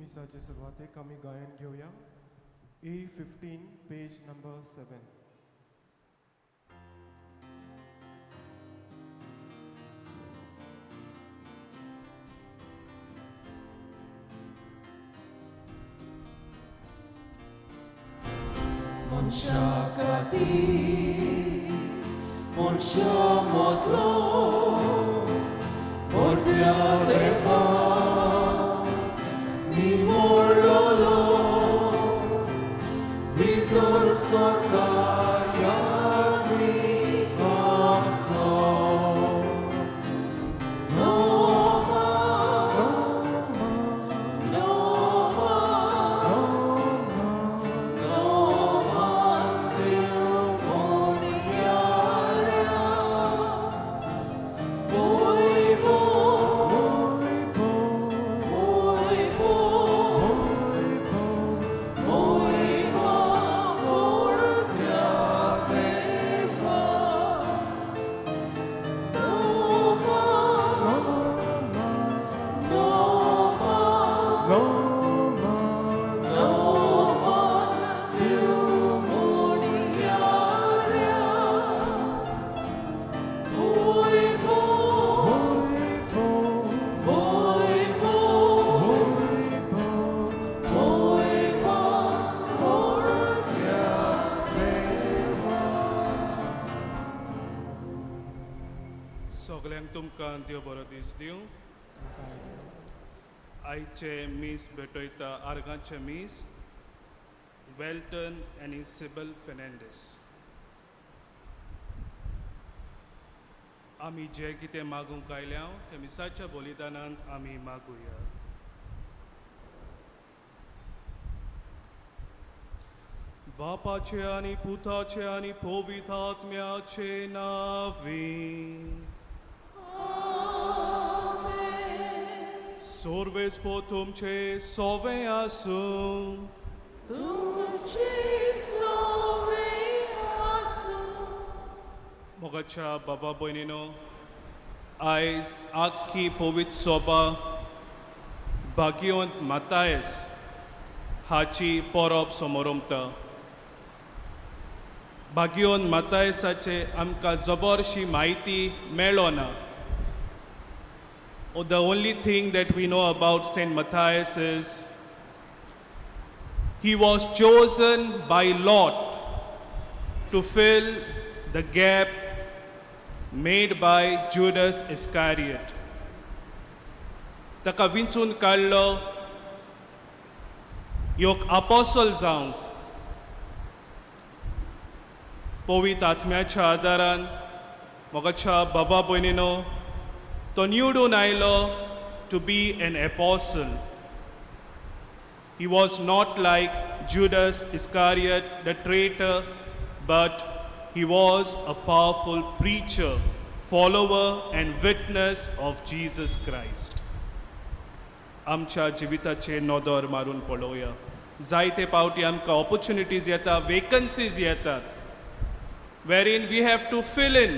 मिसाचे सुरवातेक आमी गायन घेवया. A15 page number 7. मनशा खातीर मनशा मदलो व्हडल्या देवान निवडलोलो भितर सरता यादीक आमचो. नोमा, नोमा, नोमा देव म्हणयाऱ्या. वैभव, वैभव, वैभव व्हडल्या देवा. नोमा, नोमा, नोमा देव म्हणयाऱ्या. वैभव, वैभव, वैभव व्हडल्या देवा. सगल्यांक तुमकां देव बरो दीस दिवं. आयचे मीस भेटयता आर्गांचे मीस वेल्टन आनी सिबल फेर्नांडीस. आमी जें कितें मागूंक आयल्या तें मिसाच्या बलिदानांत आमी मागुया. बापाचे आनी पुताचे आनी पवित्र आत्म्याचे नांवी. सोर्वेस्पो तुमचे सोवे आसूं. तुमचे सोवे आसूं. मोगाच्या बाबा भयणीनो, आयज आख्खी पवित्र सोबा भाग्यवंत मातायस हाची परब समोरमता. भाग्यवंत मातायसाचे आमकां जबरशी म्हायती मेळना. The only thing that we know about Saint Matthias is he was chosen by Lot to fill the gap made by Judas Iscariot. ताका विंचून काडलो एक apostle जावंक. पवित्र आत्म्याच्या आदारान मोगाच्या बाबा भयणीनो तो निवडून आयलो to be an apostle. He was not like Judas Iscariot, the traitor, but he was a powerful preacher, follower and witness of Jesus Christ. आमच्या जिविताचेर नदर मारून पळोवया. जायते पावटी आमकां ऑपॉर्च्युनिटीज येता, वेकन्सीज येतात, wherein we have to fill in.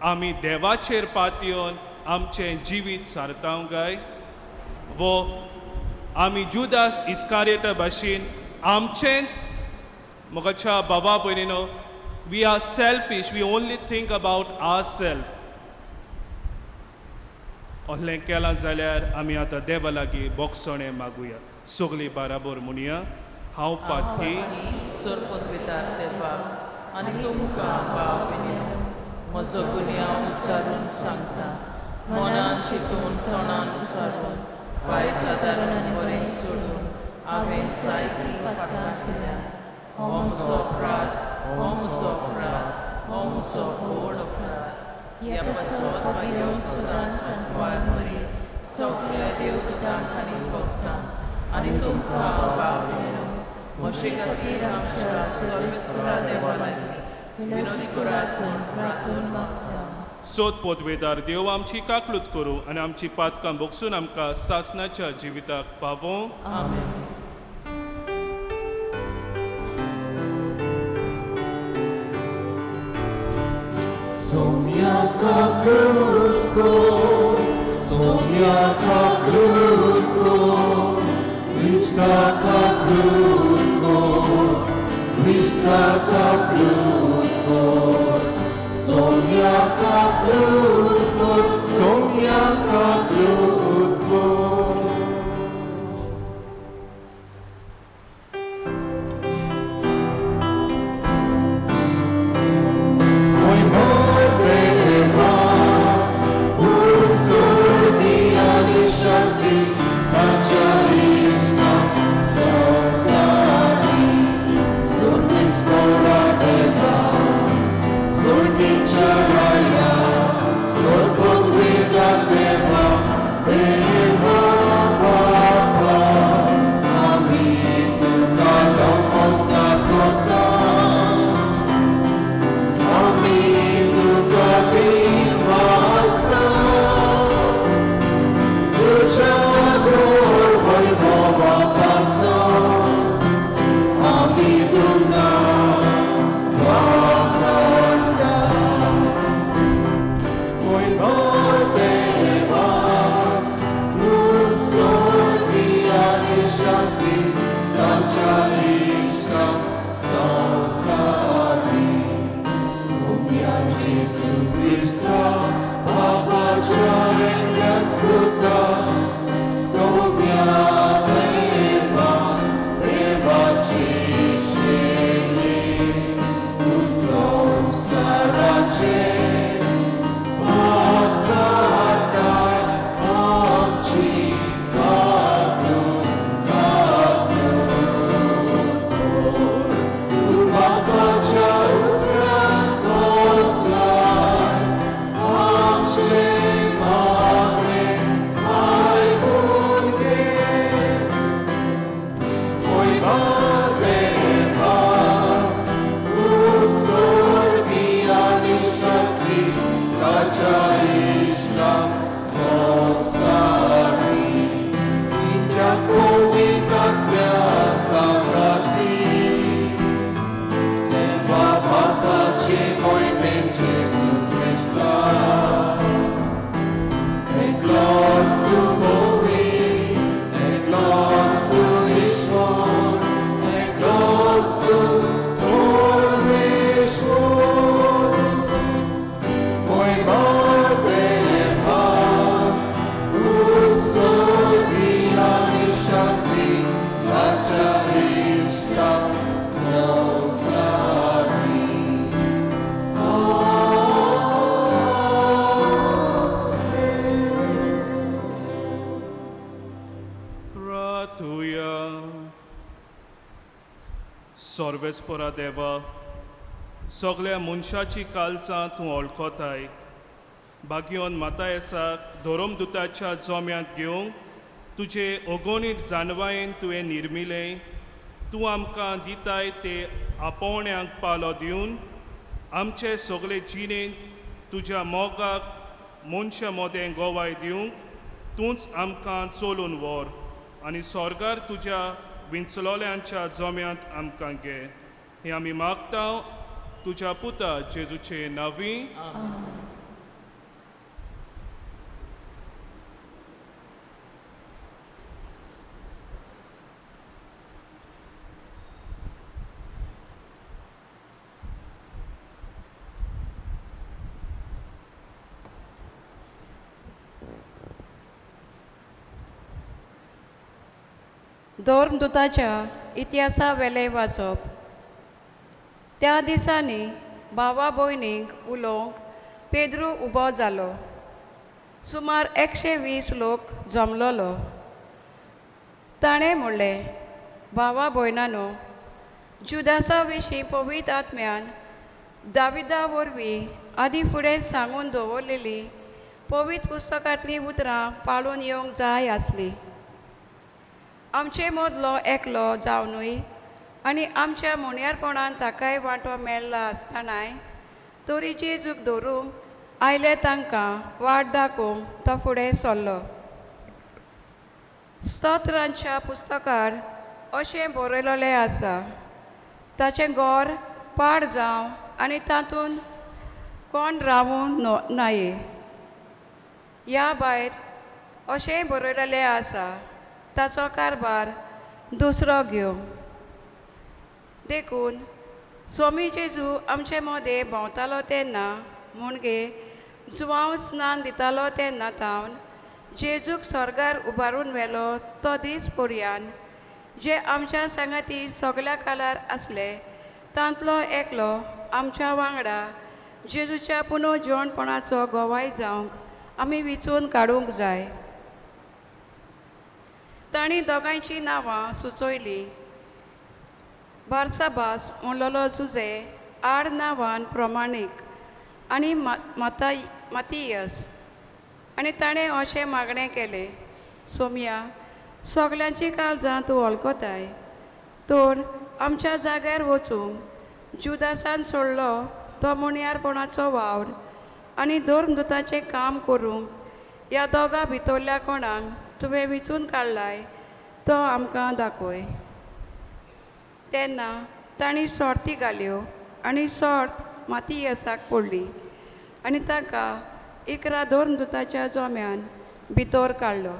आमी देवाचेर पातयेवन आमचें जिवीत सारतांव काय वो आमी जुदास इस्कारियटा भाशेन आमचें मोगाच्या बाबा भयणीनो, we are selfish, we only think about our self. असलें केलां जाल्यार आमी आतां देवा लागीं बोगसणें मागुया. सगळीं बाराबर म्हणया, हांव पातकी सोरपदवितार देवाक आनी तुमकां भाव भयणीनो म्हजो गुन्यांव उच्चारून सांगता. मनान चिंतून तोंडान उच्चारून वायट आदारून आनी बरें सोडून हांवें जायतीं पातकां केल्या. हो म्हजो अपराध, हो म्हजो अपराध, हो म्हजो व्हड अपराध. ह्या पासत भाग्यवंत सदांच सांतवार मरी सगल्या देवदूतांक आनी भक्तांक आनी तुमकां भाव भयणीनो म्हजे खातीर आमच्या सर्वेस्परा देवा लागीं विनोदी करात म्हूण प्रार्थून मागता. सोद पोतवेदार देव आमची काकलूत करूं आनी आमची पातकां भोगसून आमकां सासणाच्या जिविताक पावों. आमेन. सोम्या काकलूत कर, सोम्या काकलूत कबूल कर, सोम्या कबूल कर, सोम्या कबूल कर. सर्वेस्परा देवा, सगळ्या मनशाची कालसां तूं वळखताय. भाग्योन मातायेसाक धोरमदुताच्या जोम्यांत घेवंक तुजे अगणीत जानवायेन तुवें निर्मिलें. तूं आमकां दिताय ते आपोवण्यांक पालो दिवन आमचे सगळे जिणेंत तुज्या मोगाक मनशां मदें गोवाय दिवंक तूंच आमकां चलून व्हर आनी स्वर्गार तुज्या विंचलोल्यांच्या जम्यांत आमकां घे. हें आमी मागता तुज्या पुता जेजूचे नांवी. धर्मदुताच्या इतिहासा वेलें वाचप. त्या दिसांनी भावा भयणींक उलोवंक पेद्रू उबो जालो. सुमार 120 लोक जमलोलो. ताणें म्हणलें, भावा भयणानो, जुदासा विशीं पवित्र आत्म्यान दाविदा वरवीं आदीं फुडें सांगून दवरलेली पवित्र पुस्तकांतलीं उतरां पाळून येवंक जाय आसलीं. आमचे मदलो एकलो जावनूय आनी आमच्या मोन्यारपणान ताकाय वांटो मेळ्ळा आसतनाय तरी जेजूक धरूंक आयले तांकां वाट दाखोवंक तो फुडें सरलो. स्तोत्रांच्या पुस्तकार अशें बरयलेलें आसा, ताचें घर पाड जावं आनी तातूंत कोण रावूं नाये. ह्या भायर अशेंय बरयलेलें आसा, ताचो कारभार दुसरो घेवं. देखून स्वामी जेजू आमचे मदें भोंवतालो तेन्ना म्हणजे जुवांव स्नान दितालो तेन्ना तावन जेजूक स्वर्गार उबारून व्हेलो तो दीस पर्यान जे आमच्या सांगाती सगल्या कालार आसले तांतलो एकलो आमच्या वांगडा जेजूच्या पुनर्जिवणपणाचो गवाय जावंक आमी विचून काडूंक जाय. तांणी दोगांयचीं नांवां सुचयलीं. बार्साबास म्हणलेलो जुजे आड नांवान प्रमाणीक आनी मातियस. आनी ताणें अशें मागणें केलें, सोमया सगल्यांची काळजां तूं वळखताय, तर आमच्या जाग्यार वचूंक जुदासान सोडलो तो मुणयारपणाचो वावर आनी धर्मदुताचें काम करूंक ह्या दोगां भितरल्या कोणाक तुवें विचून काडलाय तो आमकां दाखय. तेन्ना तांणी सोर्ती घाल्यो आनी सोर्त मातियसाक पडली आनी ताका 11 धर्मदुताच्या जोम्यान भितर काडलो.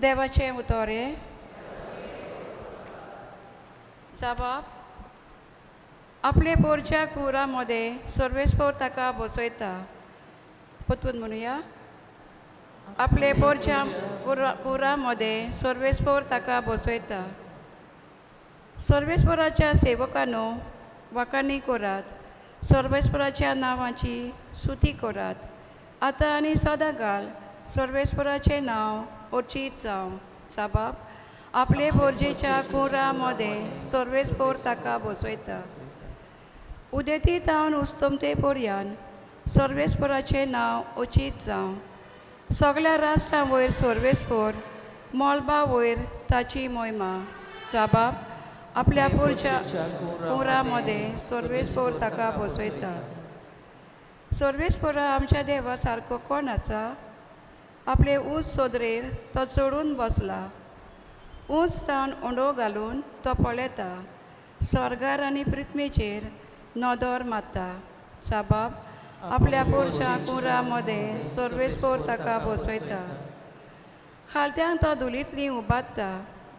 देवाचें उतर हें. जाबाब आपले पोरच्या कुरा मदें सर्वेस्पोर ताका बसयता. परतून म्हणुया. आपले पोरच्या कुरा मदें सर्वेस्पोर ताका बसयता. सर्वेस्पोराच्या सेवकानो वाकांनी करात, सर्वेस्पोराच्या नांवाची स्तुती करात. आतां आनी सदां घाल सर्वेस्पोराचें नांव अर्चीत जावं. साबाब आपले पोरजेच्या कुरा मदें सर्वेस्पोर ताका बसयता. उदेती तावन उस्तमते पोरयान सर्वेस्पोराचें नांव अचीत जावं. सगल्या राष्ट्रां वयर सर्वेस्पोर मळबा वयर ताची मोहिमा. साबाब आपल्या पोरच्या कुरा मदें सर्वेस्पोर ताका बसयता. सर्वेस्पोरा आमच्या देवा सारको कोण आसा? आपले ऊंच सोदरेर तो चडून बसला. ऊंच तावन उंडो घालून तो पळयता. स्वर्गार आनी पृथ्वीचेर नदर मारता. साबाब आपल्या पोरच्या कुरा मदें सर्वेस्पोर ताका बसयता. खालत्यांक तो धुलींतली उबारता,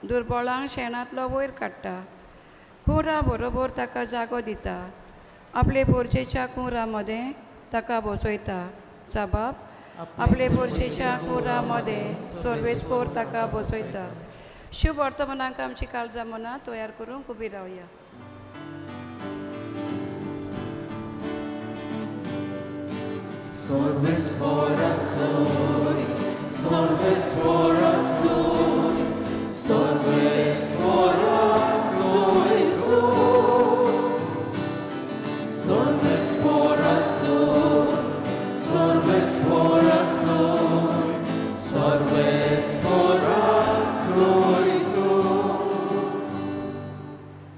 दुर्बळांक शेणांतलो वयर काडटा. कुरा बरोबर ताका जागो दिता. आपले पोरचेच्या कुरा मदें ताका बसयता. साबाब आपले पोरचेच्या कुरा मदें सर्वेस्पोर ताका बसयता. शुभ वर्तमानाक आमची काळजां मनां तयार करूंक उबी रावया.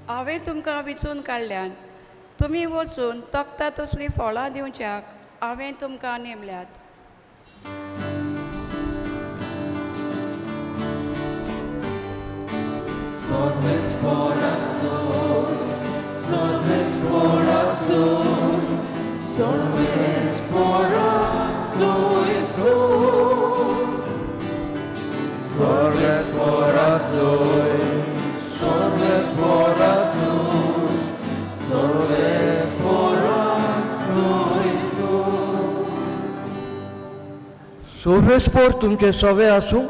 हांवें तुमकां विचून काडल्यान तुमी वचून तकता तसलीं फळां दिवच्याक हांवें तुमकां नेमल्यात. सर्वेस्पोर तुमचे सवे आसूं.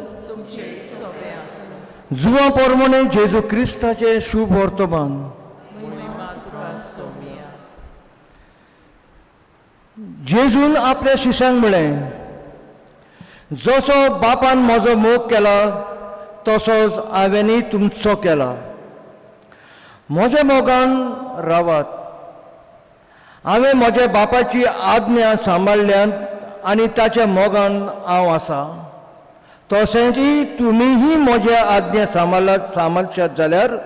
जुवां परमणे जेजू क्रिस्ताचें शुभ वर्तमान. जेजून आपल्या शिश्यांक म्हळें, जसो बापान म्हजो मोग केला तसोच हांवेंय तुमचो केला. म्हज्या मोगान रावात. हांवें म्हज्या बापाची आज्ञा सांबाळ्ळ्यात आनी ताच्या मोगान हांव आसा. तशेंच तुमीय म्हज्या आज्ञा सांबाळशात जाल्यार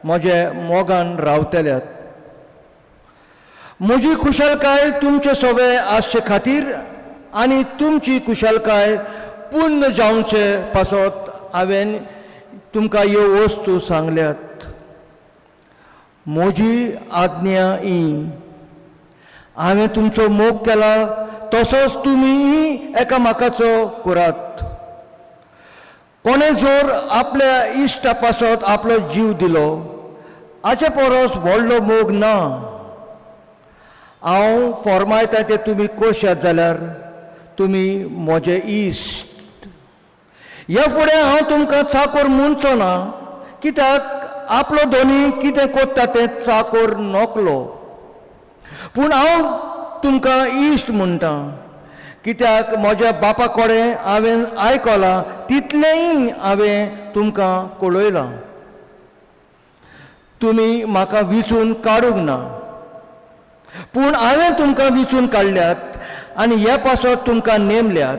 म्हज्या मोगान रावतल्यात. म्हजी खुशालकाय तुमचे सवे आसचे खातीर आनी तुमची खुशालकाय पूर्ण जावचे पासत हांवें तुमकां ह्यो वस्तू सांगल्यात. म्हजी आज्ञा ही, हांवें तुमचो मोग केला तसोच तुमीय एकामेकाचो करात. कोणें जर आपल्या इश्टा पासत आपलो जीव दिलो हाचे परस व्हडलो मोग ना. हांव फॉर्मायता तें तुमी कोशात जाल्यार तुमी म्हजे इश्ट. ह्या फुडें हांव तुमकां चाकोर म्हणचो ना, कित्याक आपलो दोनी कितें कोत्ता तें चाकोर नोकलो. पूण हांव तुमकां इश्ट म्हणटा, कित्याक म्हज्या बापा कडेन हांवें आयकलां तितलेंय हांवें तुमकां कळयलां. तुमी म्हाका विचून काडूंक ना, पूण हांवें तुमकां विचून काडल्यात आनी हे पासत तुमकां नेमल्यात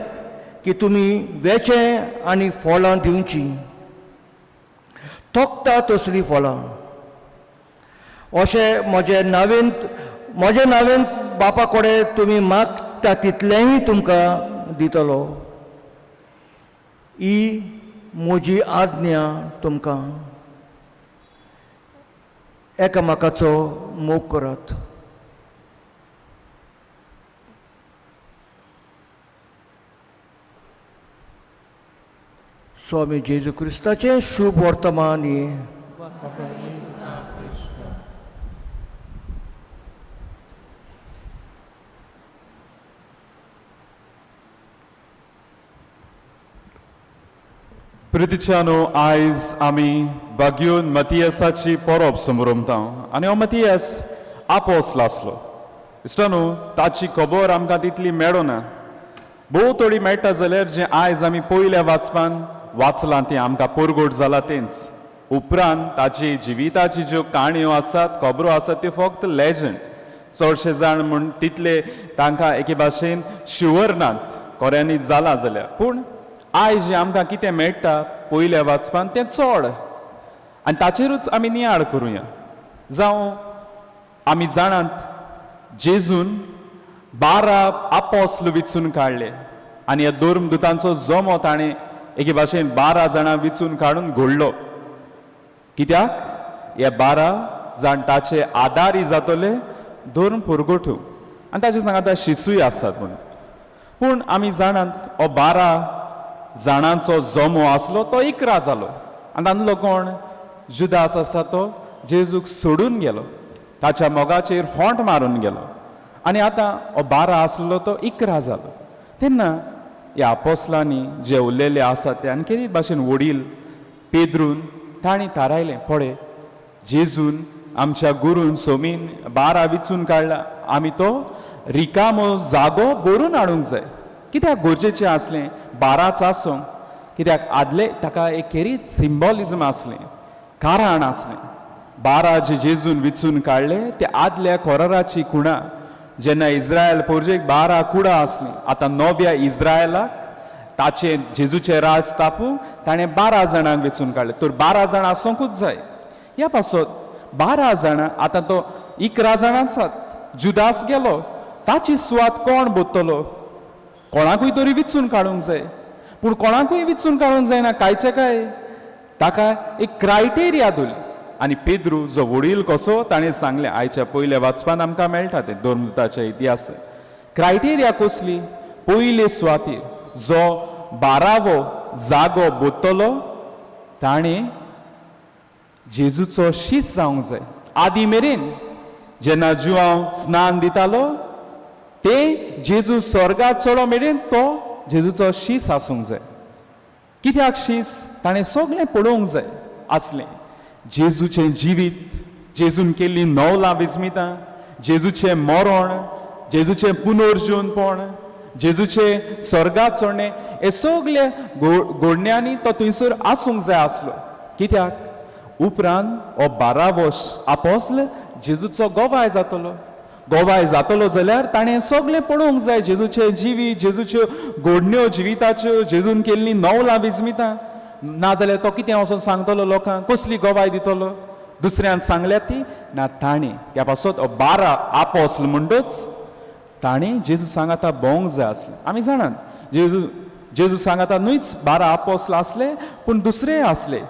की तुमी वेचें आनी फळां दिवचीं, तोखता तसलीं फळां. अशें म्हजें नावेन बापा कडेन तुमी मागता तितलेंय तुमकां दितलो. ही म्हजी आज्ञा तुमकां, एकामेकाचो मोग करात. स्वामी जेजू क्रिस्ताचें शुभ वर्तमान हें. प्रितीच्यानो, आयज आमी बाग्योन मतियासाची परब समरमता आनी हो मतियास आपोसलो आसलो. इश्टानो, ताची खबर आमकां तितली मेळना, भोव थोडी मेळटा जाल्यार जें आयज आमी पयल्या वाचपान वाचलां तें आमकां परगट जालां तेंच. उपरांत ताची जिविताची ज्यो काणयो आसात, खबरो आसात, त्यो फक्त लेजंड. चडशे जाण म्हूण तितले तांकां एके भाशेन शुवर नात खऱ्यांनी जालां जाल्यार. पूण आयज जें आमकां कितें मेळटा पयल्या वाचपान तें चड, आनी ताचेरूच आमी नियाळ करुया. जावं आमी जाणात जेजून 12 आपोस्ल विचून काडले आनी ह्या धर्मदुतांचो जमो ताणें एके भाशेन 12 जाणां विचून काडून घडलो. कित्याक हे 12 जाण ताचे आदारी जातले धर्म पुरगोठू आनी ताचे सांगाता शिसूय आसात म्हणून. पूण आमी जाणात हो 12 जाणांचो जमो आसलो तो 11 जालो आनी तांतलो कोण जुदास आसा तो जेजूक सोडून गेलो, ताच्या मोगाचेर होंट मारून गेलो आनी आतां हो 12 आसलो तो 11 जालो. तेन्ना ह्या आपोसलांनी जे उरलेले आसात ते आणखी भाशेन वडील पेद्रून तांणी थारायलें, पळय जेजून आमच्या गुरून सोमीन 12 विचून काडला, आमी तो रिकामो जागो भरून हाडूंक जाय. कित्याक गरजेचें आसलें 12च आसूंक? कित्याक आदले ताका एक खेरीत सिम्बॉलिझम आसलें, कारण आसलें. 12 जे जेजून विचून काडले ते आदल्या कोराराची खुणा. जेन्ना इस्रायल पोरजेक 12 कुडां आसलीं, आतां नव्या इस्रायलाक ताचें जेजूचें राज स्थापूंक ताणें 12 जाणांक वेंचून काडलें. तर 12 जाणां आसूंकूच जाय. ह्या पासत 12 जाणां, आतां तो 11 जाणां आसात, जुदास गेलो, ताची सुवात कोण भरतलो? कोणाकूय तरी विचून काडूंक जाय. पूण कोणाकूय विचून काडूंक जायना, कांयचे काय ताका एक क्रायटेरिया दिली. आनी पेद्रू जो वडील कसो ताणें सांगलें, आयच्या पयल्या वाचपान आमकां मेळटा तें धर्मदुताच्या इतिहास. क्रायटेरिया कसली? पयले सुवातेर जो 12वो जागो भरतलो ताणें जेजूचो शीस जावंक जाय. आदी मेरेन जेन्ना जुआंव स्नान दितालो ते जेजू स्वर्गार चडो मेरेन तो जेजूचो शीस आसूंक जाय. कित्याक शीस? ताणें सगळें पळोवंक जाय आसलें. जेजूचें जिवीत, जेजून केल्लीं नवलां विस्मितां, जेजूचें मरण, जेजूचें पुनर्जीवनपण, जेजूचें स्वर्गार चडणें, हे सगळे घडण्यांनी तो थंयसर आसूंक जाय आसलो. कित्याक उपरांत हो 12वो आपोस्ल जेजूचो गोवाय जातलो. गोवाय जातलो जाल्यार ताणें सगळें पळोवंक जाय, जेजूचें जिवीत, जेजूच्यो घडण्यो जिविताच्यो, जेजून केल्लीं नवलां विस्मितां. नाजाल्यार तो कितें वचोन सांगतलो लोकांक? कसली गोवाय दितलो? दुसऱ्यान सांगल्या ती ना ताणें. त्या पासत 12 आपोस्ल म्हणटच ताणें जेजू सांगाता भोवंक जाय आसलें. आमी जाणात जेजू सांगाता न्हूच 12 आपोस्ल आसले, पूण दुसरेय आसले,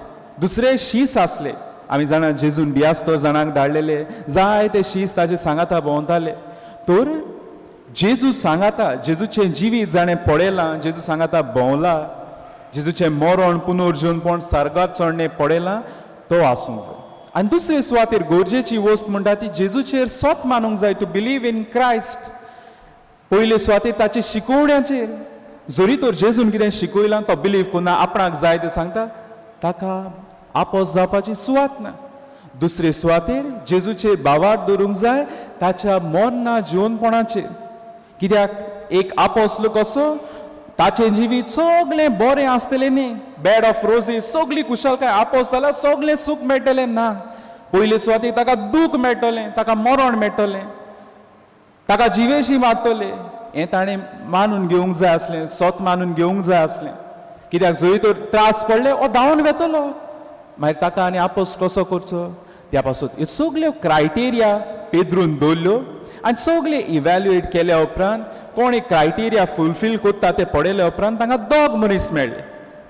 दुसरे शीस आसले. आमी जाणात जेजून बियास्तो जाणांक धाडलेले, जायते शीस ताजे सांगाता भोंवताले. तर जेजू सांगाता, जेजूचें जिवीत जाणें पळयलां, जेजू सांगाता भोंवला, जेजूचें मरण पुनर्जीवनपण स्वर्गार चडणें पळयलां, तो आसूंक जाय. आनी दुसरे सुवातेर गरजेची वस्त म्हणटा ती जेजूचेर सत मानूंक जाय, टू बिलीव इन क्रायस्ट. पयले सुवातेर ताचे शिकोवण्याचेर, जरी तर जेजून कितें शिकयलां तो बिलीव करना, आपणाक जाय तें सांगता, ताका आपोस जावपाची सुवात ना. दुसरे सुवातेर जेजूचेर भावार्थ दवरूंक जाय ताच्या मरना जिवनपणाचेर. कित्याक एक आपोस्ल कसो ताचें जिवीत सगळें बरें आसतलें न्ही, बेड ऑफ रोजीस, सगळी कुशलकाय, आपोस जाल्यार सगळें सूख मेळटलें ना. पयले सुवातेर ताका दूख मेळटलें, ताका मरण मेळटलें, ताका जिवेशी मारतले. हें ताणें मानून घेवंक जाय आसलें, सत मानून घेवंक जाय आसलें. कित्याक जरी तर त्रास पडले हो धांवन वेतलो, मागीर ताका आनी आपोस कसो करचो. त्या पासून ह्यो सगल्यो क्रायटेरिया पेदरून दवरल्यो आनी सगळे इव्हॅल्युएट केल्या उपरांत कोण एक क्रायटेरिया फुलफील करता ते पळयल्या उपरांत तांकां दोग मनीस मेळ्ळे.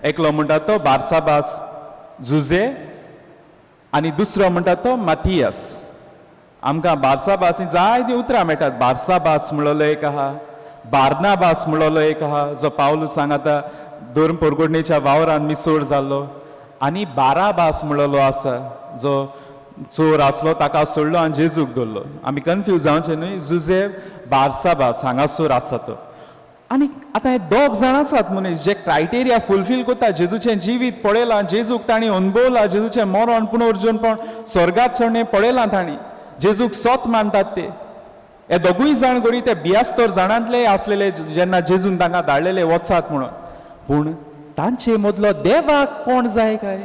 एकलो म्हणटा तो बार्साबास जुजे आनी दुसरो म्हणटा तो माथियास. आमकां बार्साबास जायतीं उतरां मेळटात. बार्साबास म्हणलेलो एक आहा, बार्नाबास म्हणलेलो एक आहा, जो पावलू सांगाता धर्म परगडणेच्या वावरान मिसोड जाल्लो, आनी बाराबास म्हणलेलो आसा जो चोर आसलो, ताका सोडलो आनी जेजूक दवरलो. आमी कन्फ्यूज जावचें न्हय, जुजे बार्साबास हांगासर आसा तो. आनी आतां हे दोग जाण आसात मनीस जे क्रायटेरिया फुलफील करता, जेजूचें जिवीत पळयलां, जेजूक तांणी अनुभवलां, जेजूचें मरण पुनर्जनपण स्वर्गात चडणें पळयलां तांणी, जेजूक सत मानतात ते. हे दोगूय जाण घडी ते बियास्तर जाणांतले आसलेले जेन्ना जेजून तांकां धाडलेले वचात म्हणून. पूण तांचे मदलो देवाक कोण जाय काय,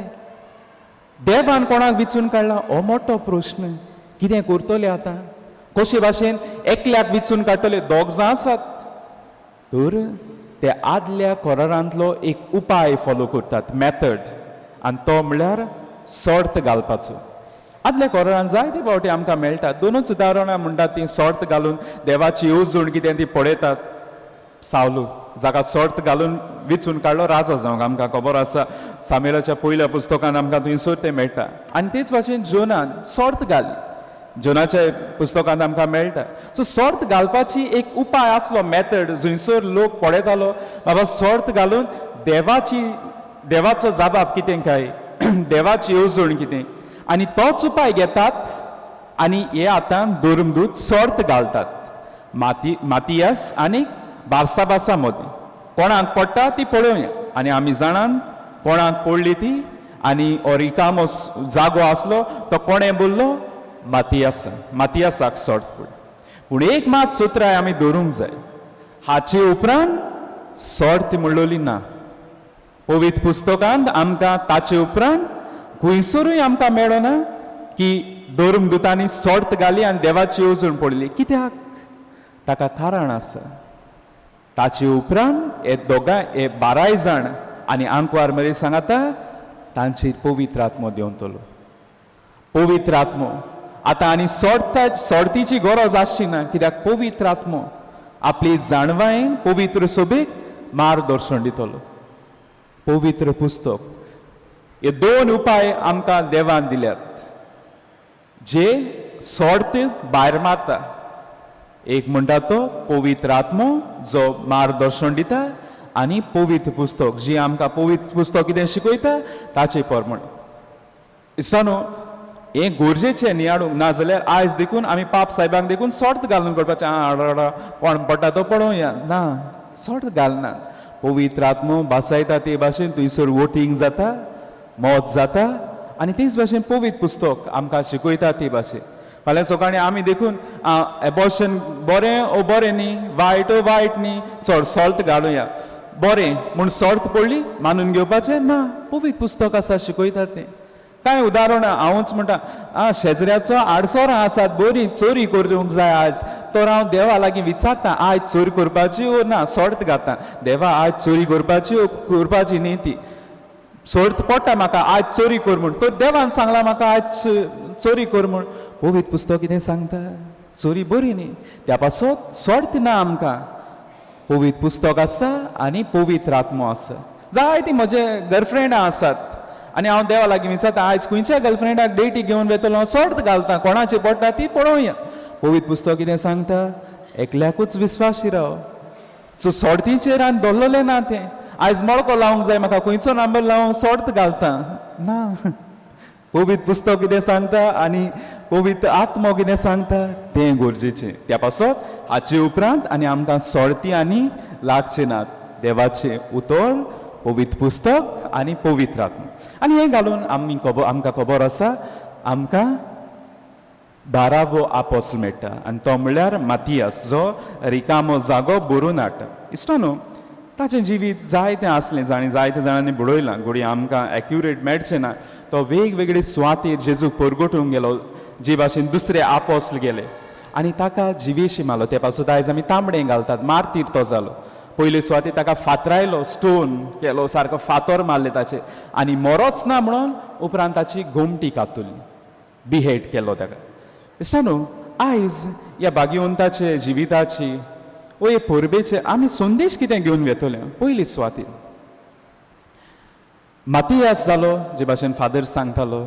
देवान कोणाक विचून काडला हो मोठो प्रश्न. कितें करतले आतां, कशे भाशेन एकल्याक विचून काडटले, दोग जाण आसात. तर ते आदल्या करारांतलो एक उपाय फॉलो करतात, मॅथड, आनी तो म्हणल्यार सर्त घालपाचो. आदल्या करारान जायते फावटी आमकां मेळटा, दोनूच उदाहरणां म्हणटात ती सर्त घालून देवाची येवजण कितें ती पळयतात. सावलू जाका सर्त घालून विचून काडलो राजा जावंक, आमकां खबर आसा सामेलाच्या पयल्या पुस्तकान आमकां थंयसर तें मेळटा. आनी तेच भाशेन जोनान सर्त घाली, जोनाच्या पुस्तकांत आमकां मेळटा. सो सर्त घालपाची एक उपाय आसलो, मॅथड, जंयसर लोक पळयतालो बाबा सर्त घालून देवाची, देवाचो जाबाब कितें काय, देवाची येवजण कितें, आनी तोच उपाय घेतात. आनी हे आतां धर्मदूत सर्त घालतात मातियास आनी बार्साबासा मदीं, कोणाक पडटा ती पळोवया. आनी आमी जाणान कोणाक पडली ती, आनी हो रिकामो जागो आसलो तो कोणें बोल्लो, मातियासा, मातियासाक सर्त पडली. पूण एक मात सुत्राय आमी दवरूंक जाय, हाचे उपरांत सर्त म्हणलोली ना. पवित्र पुस्तकांत आमकां ताचे उपरांत खंयसरूय आमकां मेळना की धर्मदुतांनी सर्त घाली आनी देवाची येवजण पडली. कित्याक, ताका कारण आसा. ताचे उपरांत हे दोगांय, हे बाराय जाण आनी आंकवार मरे सांगाता तांचेर पवित्र आत्मो देंवतलो. पवित्र आत्मो आतां आनी सर्तीची गरज आसची ना, कित्याक पवित्र आत्मो आपली जाणवायेन पवित्र सोबेक मार्गदर्शन दितलो. पवित्र पुस्तक, हे दोन उपाय आमकां देवान दिल्यात जे सर्त भायर मारता. एक म्हणटा तो पवित्र आत्मो जो मार्गदर्शन दिता, आनी पवित्र पुस्तक जी आमकां पवित्र पुस्तक कितें शिकयता ताचे प्रमाण. इश्टानो, हें गरजेचें नियाळूंक, ना जाल्यार आयज देखून आमी पाप साहेबांक देखून सर्त घालून करपाचें, आं कोण पडटा तो पळोवया ना, सर्त घालना. पवित्र आत्मो भासायता ते भाशेन थंयसर वोटींग जाता, मत जाता, आनी तेच भाशेन पवित्र पुस्तक आमकां शिकयता ते भाशेन. फाल्यां सकाळीं आमी देखून एबॉर्शन बरें ओ बरें न्ही, वायट ओ वायट न्ही, चड सर्त घालुया बरें म्हूण सर्त पडली मानून घेवपाचें ना. पवित्र पुस्तक आसा शिकयता तें. कांय उदाहरणां हांवूच म्हणटा, आं शेजऱ्याचो आडसरां आसात बरीं, चोरी करूंक जाय आयज, तर हांव देवा लागीं विचारता आयज चोरी करपाची ओ ना, सर्त घालता देवा आयज चोरी करपाची ओ करपाची न्ही, ती सर्त पडटा म्हाका आयज चोरी कर म्हूण, तर देवान सांगलां म्हाका आयज चोरी कर म्हूण. पवित्र पुस्तक कितें सांगता, चोरी बरी न्ही, त्या पासत सर्त ना आमकां. पवित्र पुस्तक आसा आनी पवित्र आत्मो आसा. जायतीं म्हजे गर्लफ्रेंडां आसात आनी हांव देवा लागीं विचारता आयज खंयच्या गर्लफ्रेंडाक डेटी घेवन वेतलो, हांव सर्त घालता कोणाची पडटा ती पळोवया. पवित्र पुस्तक कितें सांगता, एकल्याकूच विस्वासी राव. सो सर्तीचेर हांवें दवरलें ना तें, आयज मळको लावंक जाय म्हाका, खंयचो नंबर लावंक, सर्त घालता ना. पवित्र पुस्तक कितें सांगता आनी पवित्र आत्मो कितें सांगता तें गरजेचें. त्या पासत हाचे उपरांत आनी आमकां सोडती आनी लागचें नात देवाचें उतर, पवित्र पुस्तक आनी पवित्र आत्मो. आनी हें घालून आमी खबर, आमकां खबर आसा आमकां 12वो आपोस्ल मेळटा आनी तो म्हणल्यार मातियास, जो रिकामो जागो भरून हाडटा. इश्टानो, ताचें जिवीत जायतें आसलें, जाणें जायते जाणांनी बुडयलां, घडये आमकां एक्युरेट मेळचें ना. तो वेगवेगळे सुवातेर जेजूक परगटूंक गेलो, जे भाशेन दुसरे आपोस्ल गेले आनी ताका जिवेशी मारलो. ते पासून आयज आमी तांबडें घालतात, मार्तीर तो जालो. पयले सुवातेर ताका फातरायलो, स्टोन केलो, सारको फातर मारले ताचे आनी मरोच ना म्हणून उपरांत ताची गोमटी कातुरली, बिहेड केलो ताका. इश्टानो, आयज ह्या भाग्यवंताचे जिविताची ओ हे परबेचे आमी संदेश कितें घेवन वेतले. पयली सुवातेर मातियास जालो, जे भाशेन फादर सांगतालो,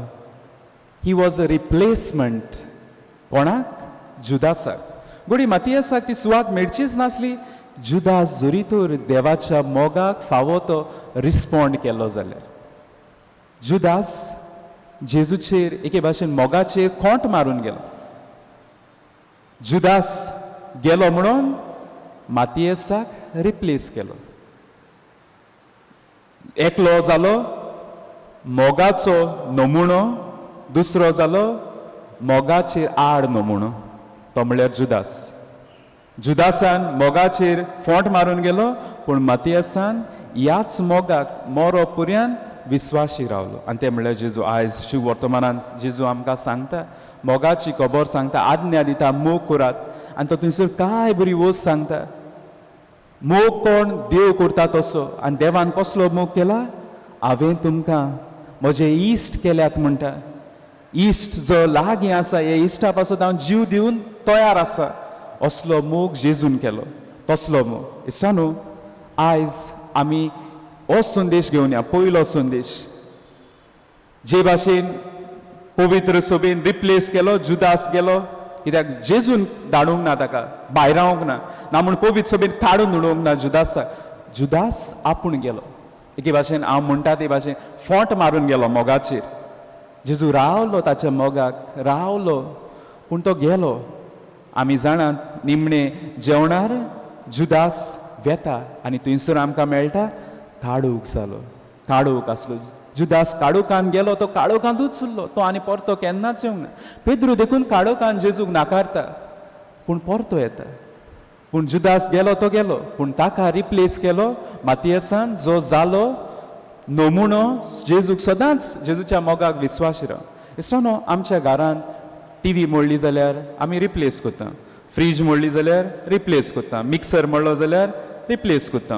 he was a replacement. कोणाक? जुदासाक. घडये मातियासाक ती सुवात मेळचीच नासली, जुदास जरी तर देवाच्या मोगाक फावो तो रिस्पोंड केलो जाल्यार. जुदास जेजूचेर एके भाशेन मोगाचेर खोंट मारून गेलो. जुदास गेलो म्हणून मातियासाक रिप्लेस केलो. एकलो जालो मोगाचो नमुणो, दुसरो जालो मोगाचेर आड नमुणो, तो म्हणल्यार जुदास. जुदासान मोगाचेर फोंट मारून गेलो, पूण मातियासान ह्याच मोगाक मोरो पुर्यान विस्वाशी रावलो. आनी तें म्हणल्यार जेजू. आयज शिव वर्तमानान जेजू आमकां सांगता, मोगाची खबर सांगता, आज्ञा दिता, मोग करात. आनी तो थंयसर काय बरी वस्त सांगता, मोग कोण देव करता तसो. आनी देवान कसलो मोग केला? हांवें तुमकां म्हजे इश्ट केल्यात म्हणटा. इश्ट जो लागीं आसा, हे इश्टा पासून हांव जीव दिवन तयार आसा, असलो मोग जेजून केलो, तसलो मोग. इश्टानो, आयज आमी हो संदेश घेवन या. पयलो संदेश, जे भाशेन पवित्र सभेन रिप्लेस केलो, जुदास गेलो, कित्याक जेजून धाडूंक ना ताका, भायरावंक ना, ना म्हूण पवित्र सभेन काडून उडोवंक ना जुदासाक. जुदास आपूण गेलो, एके भाशेन हांव म्हणटा ते भाशेन फोंट मारून गेलो मोगाचेर. जेजू रावलो ताच्या मोगाक, रावलो, पूण तो गेलो. आमी जाणात निमणे जेवणार जुदास वेता आनी थंयसर आमकां मेळटा काडूक जालो, काडूक आसलो. जुदास काडूकान गेलो, तो काळोखांतूच उरलो, तो आनी परतो केन्नाच येवंक ना. पेद्रू देखून काळोखान जेजूक नाकारता, पूण परतो येता. पूण जुदास गेलो तो गेलो, पूण ताका रिप्लेस केलो मातियासान, जो जालो नमुणो जेजूक सदांच जेजूच्या मोगाक विस्वास राव. इश्टानो, आमच्या घरांत टिवी मोडली जाल्यार आमी रिप्लेस करता, फ्रीज मोडली जाल्यार रिप्लेस करता, मिक्सर मोडलो जाल्यार रिप्लेस करता,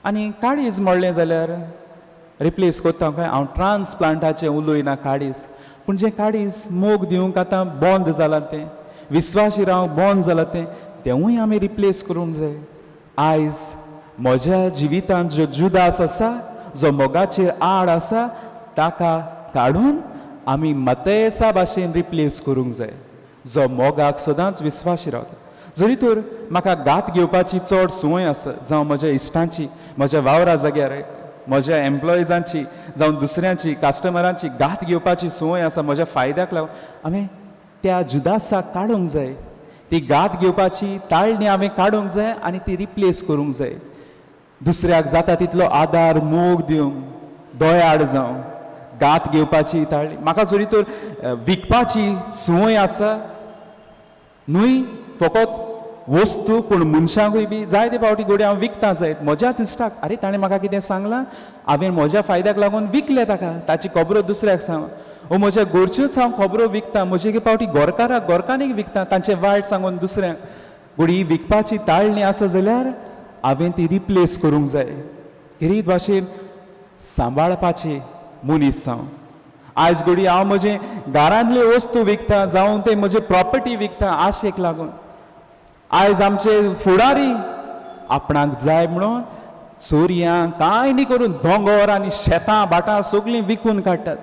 आनी काळीज मोडलें जाल्यार रिप्लेस करता. काय हांव ट्रान्सप्लांटाचें उलयना काळीज, पूण जें काळीज मोग दिवंक आतां बंद जालां, तें विस्वाशी रावंक बंद जालां, तें तेंवूय आमी रिप्लेस करूंक जाय. आयज म्हज्या जिवितांत जो जुदास आसा, जो मोगाचेर आड आसा, ताका काडून आमी मतेसा भाशेन रिप्लेस करूंक जाय, जो मोगाक सदांच विस्वाशी रावता. जरी तर म्हाका घात घेवपाची चड संवय आसा, जावं म्हज्या इश्टांची, म्हज्या वावरा जाग्यार म्हज्या एम्प्लॉइजांची, जावं दुसऱ्यांची, कस्टमरांची घात घेवपाची संवय आसा म्हज्या फायद्याक लागून, हांवें त्या जुदासाक काडूंक जाय. ती घात घेवपाची ताळणी हांवें काडूंक जाय आनी ती रिप्लेस करूंक जाय. दुसऱ्याक जाता तितलो आदार, मोग दिवंक, दयाळ जावं. घात घेवपाची ताळणी म्हाका जरी तर विकपाची संवय आसा, न्हय फकत वस्तू पूण मनशांकूय बी जायते फावटी घडये हांव विकता जायत म्हज्याच इश्टाक, आरे ताणें म्हाका कितें सांगलां, हांवें म्हज्या फायद्याक लागून विकलें ताका, ताची खबरो दुसऱ्याक सांग. ओ म्हज्या घरच्योच हांव खबरो विकता, म्हजे एके फावटी घरकाराक, घरकान्नीक विकता, तांचें वायट सांगून दुसऱ्यांक. घडये विकपाची ताळणी आसा जाल्यार हांवें ती रिप्लेस करूंक जाय. गिरीत भाशेन सांबाळपाची मनीस हांव. आयज घडये हांव म्हजें घरांतली वस्तू विकता, जावं ते म्हजे प्रॉपर्टी विकता आशेक लागून. आयज आमचे फुडारी आपणाक जाय म्हणून चोरयां कांय न्ही करून दोंगर आनी शेतां भाटां सगळीं विकून काडटात.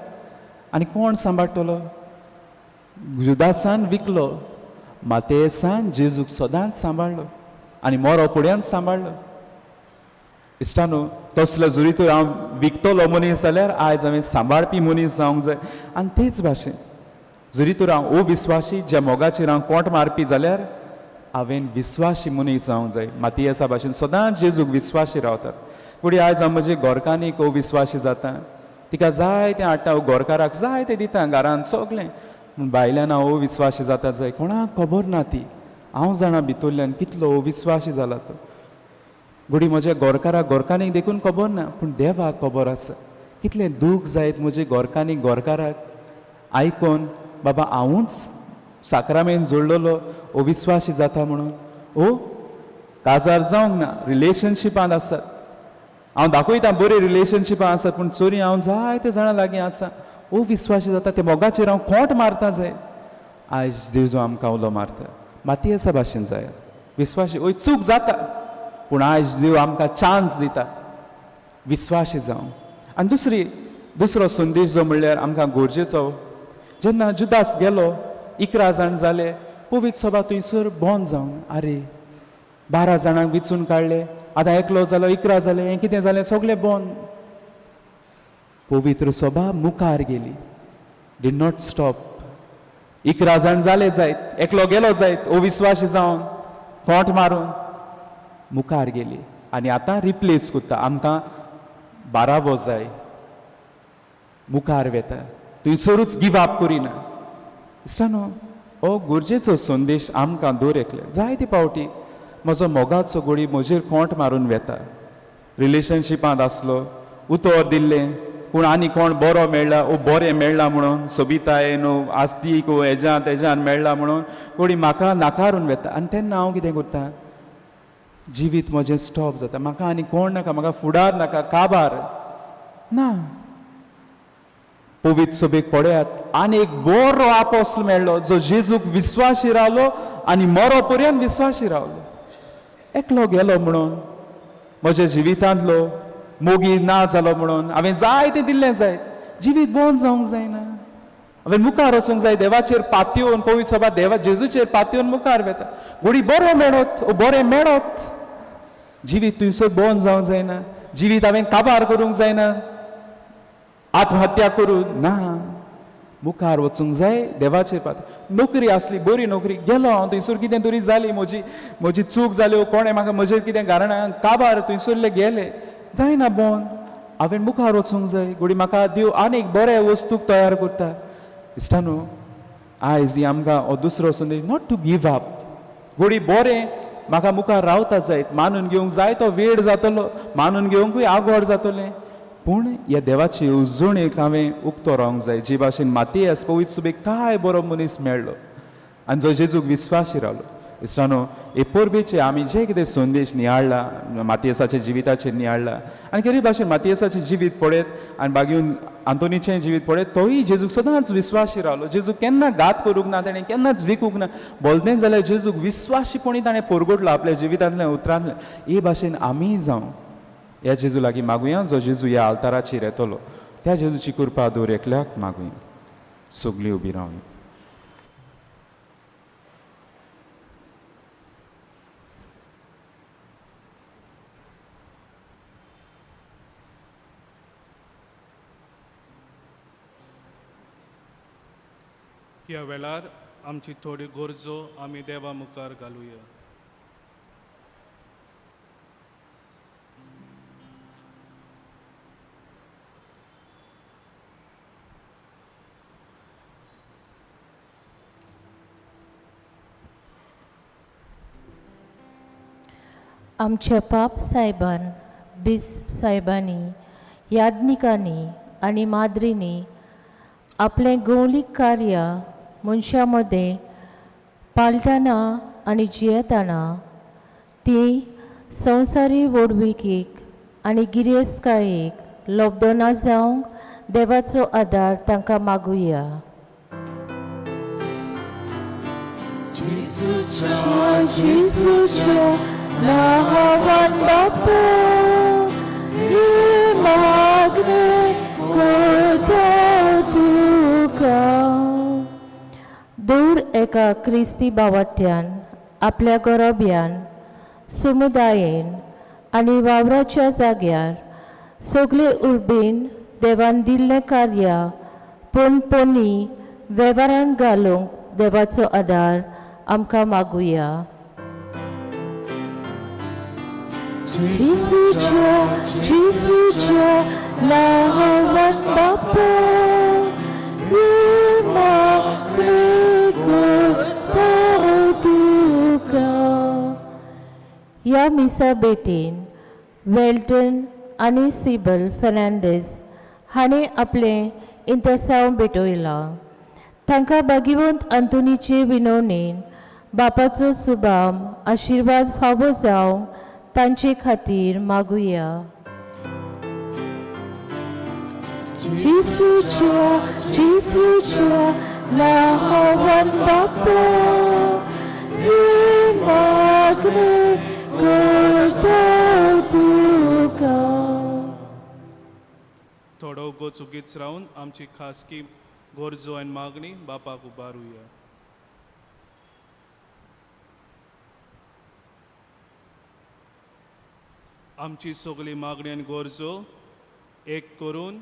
आनी कोण सांबाळटलो? जुदासान विकलो, मातेसान जेजूक सदांच सांबाळ्ळो आनी मोरो फुड्यान सांबाळ्ळो. इश्टानो तसलो जरी तर हांव विकतलो मनीस जाल्यार आयज हांवें सांबाळपी मनीस जावंक जाय. आनी तेच भाशेन जरी तर हांव अविस्वाशी ज्या मोगाचेर हांव कोंट मारपी जाल्यार हांवें विस्वाशी मनीस जावंक जाय. मातियेसा भाशेन सदांच जेजूक विस्वाशी रावतात. फुडें आयज हांव म्हजे घरकान्नीक अविस्वाशी जाता, तिका जाय तें हाडटा, घरकाराक जाय तें दिता, घरान सगळें, पूण भायल्यान हांव अविस्वाशी जाता जाय. कोणाक खबर ना ती, हांव जाणा भितरल्यान कितलो अविस्वाशी जाला तो. घडी म्हज्या घरकाराक घरकान्नीक देखून खबर ना, पूण देवाक खबर आसा. कितलें दूख जायत म्हजे घरकान्नीक घरकाराक आयकोन बाबा हांवूच साक्रामेन जोडलेलो अविस्वाशी जाता म्हणून. ओ काजार जावंक ना, रिलेशनशिपांत आसात, हांव दाखयता बरी रिलेशनशिपां आसात, पूण चोरी हांव जायते जाणां लागीं आसा, अविस्वाशी जाता, ते मोगाचेर हांव खोंट मारता जाय. आयज जेजू आमकां उलो मारता, मातयेसा भाशेन जाय विस्वाशी. ओय चूक जाता, पूण आयज देव आमकां चान्स दिता विस्वाशी जावं. आनी दुसरो संदेश जो म्हणल्यार आमकां गरजेचो, जेन्ना जुदास गेलो 11 जाण जाले, पवित्र सभा थंयसर बंद जावन, आरे 12 जाणांक विचून काडले, आतां एकलो जालो 11 जाले, हें कितें जालें, सगळें बंद. पवित्र सभा मुखार गेली, did not stop. 11 जाण जाले जायत, एकलो गेलो जायत अविस्वाशी जावन खोंट मारून मुखार गेली. आनी आतां रिप्लेस करता, आमकां 12वो जाय, मुखार वेता, थंयसरूच गिव अप करिना. इश्टानो हो गरजेचो संदेश आमकां दर एकले. जायते फावटी म्हजो मोगाचो गोडी म्हजेर खोंट मारून वेता, रिलेशनशिपांत आसलो, उतर दिल्लें, पूण आनी कोण बरो मेळ्ळा ओ बरें मेळ्ळा म्हणून, सोबिताय न्हू आस्तीक ओ हेज्यान तेज्यान मेळ्ळा म्हणून कोणी म्हाका नाकारून वेता. आनी तेन्ना हांव कितें करता, जिवीत म्हजें स्टॉप जाता, म्हाका आनी कोण नाका, म्हाका फुडार नाका, काबार ना. पवित्र सभेक पळयात, आनी एक बरो आपोस्ल मेळ्ळो जो जेजूक विस्वाशी रावलो आनी मरो पर्यंत विस्वाशी रावलो. एकलो गेलो म्हणून म्हज्या जिवितांतलो मोगी ना जालो म्हणून हांवें जायतें दिल्लें जायत, जिवीत बंद जावंक जायना. हांवें मुखार वचूंक जाय, देवाचेर पातयेवन, पवित्र सभा देवा जेजूचेर पातयेवन मुखार वेता. घोडी बरो मेळत ओ बरें मेळत, जिवीत थंयसर बंद जावंक जायना, जिवीत हांवें काबार करूंक जायना, आत्महत्या करूं ना, मुखार वचूंक जाय देवाचेर पात. नोकरी आसली, बरी नोकरी, गेलो हांव थंयसर, कितें तरी जाली, म्हजी चूक जाली, कोणें म्हाका म्हजेर कितें कारणां काबार थंयसरले गेले, जायना बंद. हांवें मुखार वचूंक जाय, घोडी म्हाका देव आनीक बरे वस्तूक तयार करता. इश्टानो आयज ही आमकां हो दुसरो संदेश, not to give up. घोडी बरें म्हाका मुखार रावता जायत, मानून घेवंक जाय तो वेळ जातलो, मानून घेवंकूय आगोड जातलें, पूण ह्या देवाची येवजणेक हांवें उक्तो रावंक जाय. जे भाशेन मातियास पवित्र सभेक काय बरो मनीस मेळ्ळो आनी जो जेजूक विस्वाशी रावलो. इश्टानो हे परबेचे आमी जे कितें संदेश नियाळ्ळा, मातियसाच्या जिविताचेर नियाळ्ळा, आनी केरी भाशेन मातियसाचें जिवीत पळयत आनी बागीन आंतोनीचें जिवीत पळयत, तोय जेजूक सदांच विस्वाशी रावलो. जेजूक केन्ना घात करूंक ना, ताणें केन्नाच विकूंक ना, बोलतें जाल्यार जेजूक विस्वाशीपणी ताणें परगटलो आपल्या जिवितांतल्यान, उतरांतल्यान. हे भाशेन आमीय जावं ह्या जेजू लागीं मागुया, जो जेजू ह्या आल्ताराचेर येतलो, त्या जेजूची कृपा दर एकल्याक मागुया. सगळीं उबी रावया. ह्या वेळार आमची थोड्यो गरजो आमी देवा मुखार घालुया. आमच्या पाप सायबान, बिस्प सायबांनी, याज्ञिकांनी आनी माद्रींनी आपलें गौलीक कार्य मनशां मदें पाळटना आनी जियेतना ती संवसारी व्हडविकेक आनी गिरेस्तकायेक लब्दना जावंक देवाचो आदार तांकां मागुया. जेजूच्या नांवान बापा हे मागणें करता तुका. दूर एका क्रिस्ती बावट्यान आपल्या गोरोब्यान समुदायेन आनी वावराच्या जाग्यार सगळे उर्बेन देवान दिल्लें कार्य पूण पोनी वेव्हारान घालूंक देवाचो आदार आमकां मागुया. जेजूच्या जेजूच्या नांवान बापा ही मागणी करता तुका. ह्या मिसा भेटीन वेल्टन आनी सिबल फेर्नांडीस हांणी आपलें इंतेसांव भेटयलां. तांकां भाग्यवंत अंतोनीचे विनवणेन बापाचो सुबाम आशिर्वाद फावो जावंक तांचे खातीर मागुया. जेजूच्या जेजूच्या नांवान बापा ही मागणी करता तुका. थोडो उगो चुकीच रावन आमची खासगी गरजो आनी मागणी बापाक उबारुया. आमची सगळी मागणी आनी गरजो एक करून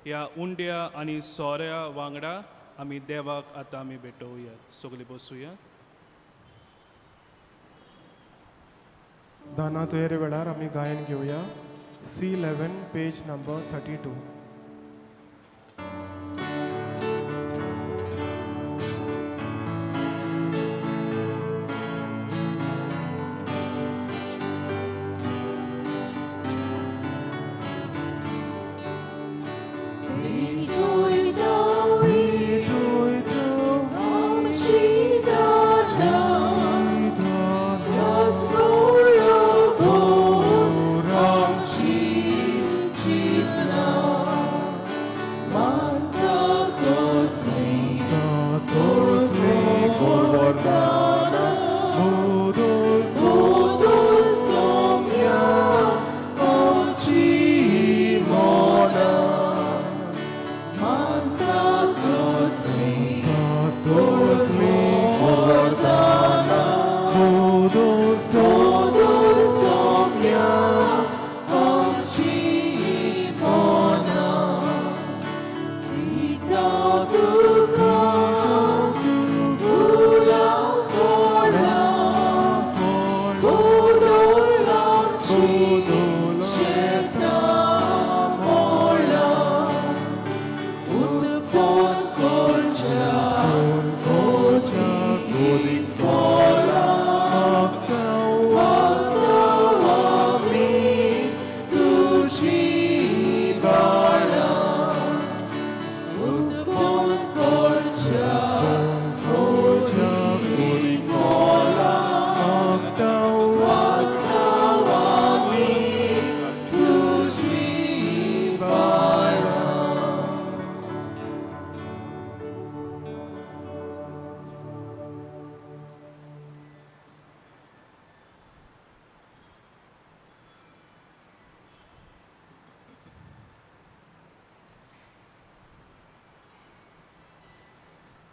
ह्या उंड्या आनी सोऱ्या वांगडा आमी देवाक आतां आमी भेटोवया. सगळी बसुया. दाना तयारी वेळार आमी गायन घेवया. C11 page number 32.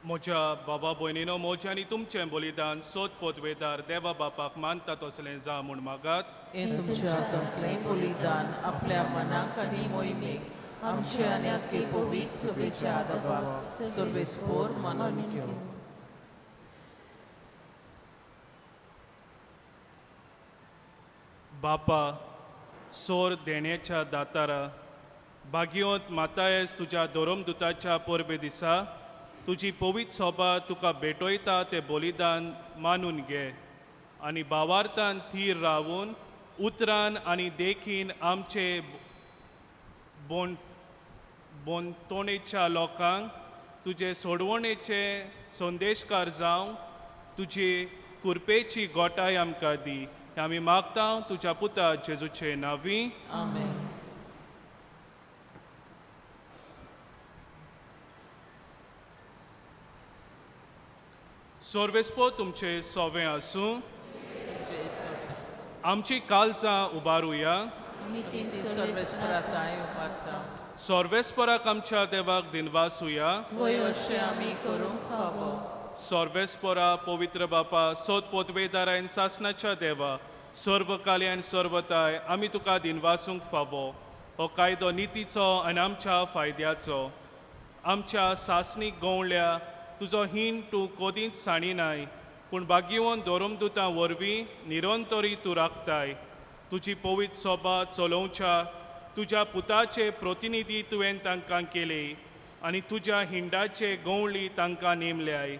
म्हज्या बाबा भयणीनो, म्हजें आनी तुमचें बलिदान सोद पोतवेदार देवा बापाक मानता तसलें जा म्हूण मागात. हें तुमच्या हातांतलें बलिदान आपल्या मनाक आनी मोहिमेक आमचे आनी आख्खे पवित्र सभेच्या आदाबाक सर्वेस्पोर मानून घेवं. बापा सोर देण्याच्या दातारा भाग्यवंत मातायस तुज्या धोरमदुताच्या परबे दिसा तुजी पवित्र सोबा तुका भेटयता तें बलिदान मानून घे आनी भावार्थान थीर रावून उतरान आनी देखीन आमचे बोंतोणेच्या लोकांक तुजे सोडवणेचे संदेशकार जावं तुजी कुरपेची गोटाय आमकां दी. आमी मागता तुज्या पुता जेजूचे नांवी. आमेन. सोर्वेस्पो तुमचे सोवे आसूं. आमची कालसां उबारुया. सोर्वेस्पराक आमच्या देवाक दिनवासुया. सोर्वेस्परा पवित्र बापा सोद पोतवेदारायन सासनाच्या देवा सर्वकाली आनी सर्वताय आमी तुका दिनवासूंक फावो. हो कायदो नितीचो आनी आमच्या फायद्याचो. आमच्या सासणीक गवळ्या तुजो हीण तूं कदींच साणिनाय, पूण भाग्यवंत धर्मदुतां वरवीं निरंतरी तूं राखताय. तुजी पवित्र सभा चलोवच्या तुज्या पुताचे प्रतिनिधी तुवें तांकां केले आनी तुज्या हिंडाचे गवळी तांकां नेमल्याय.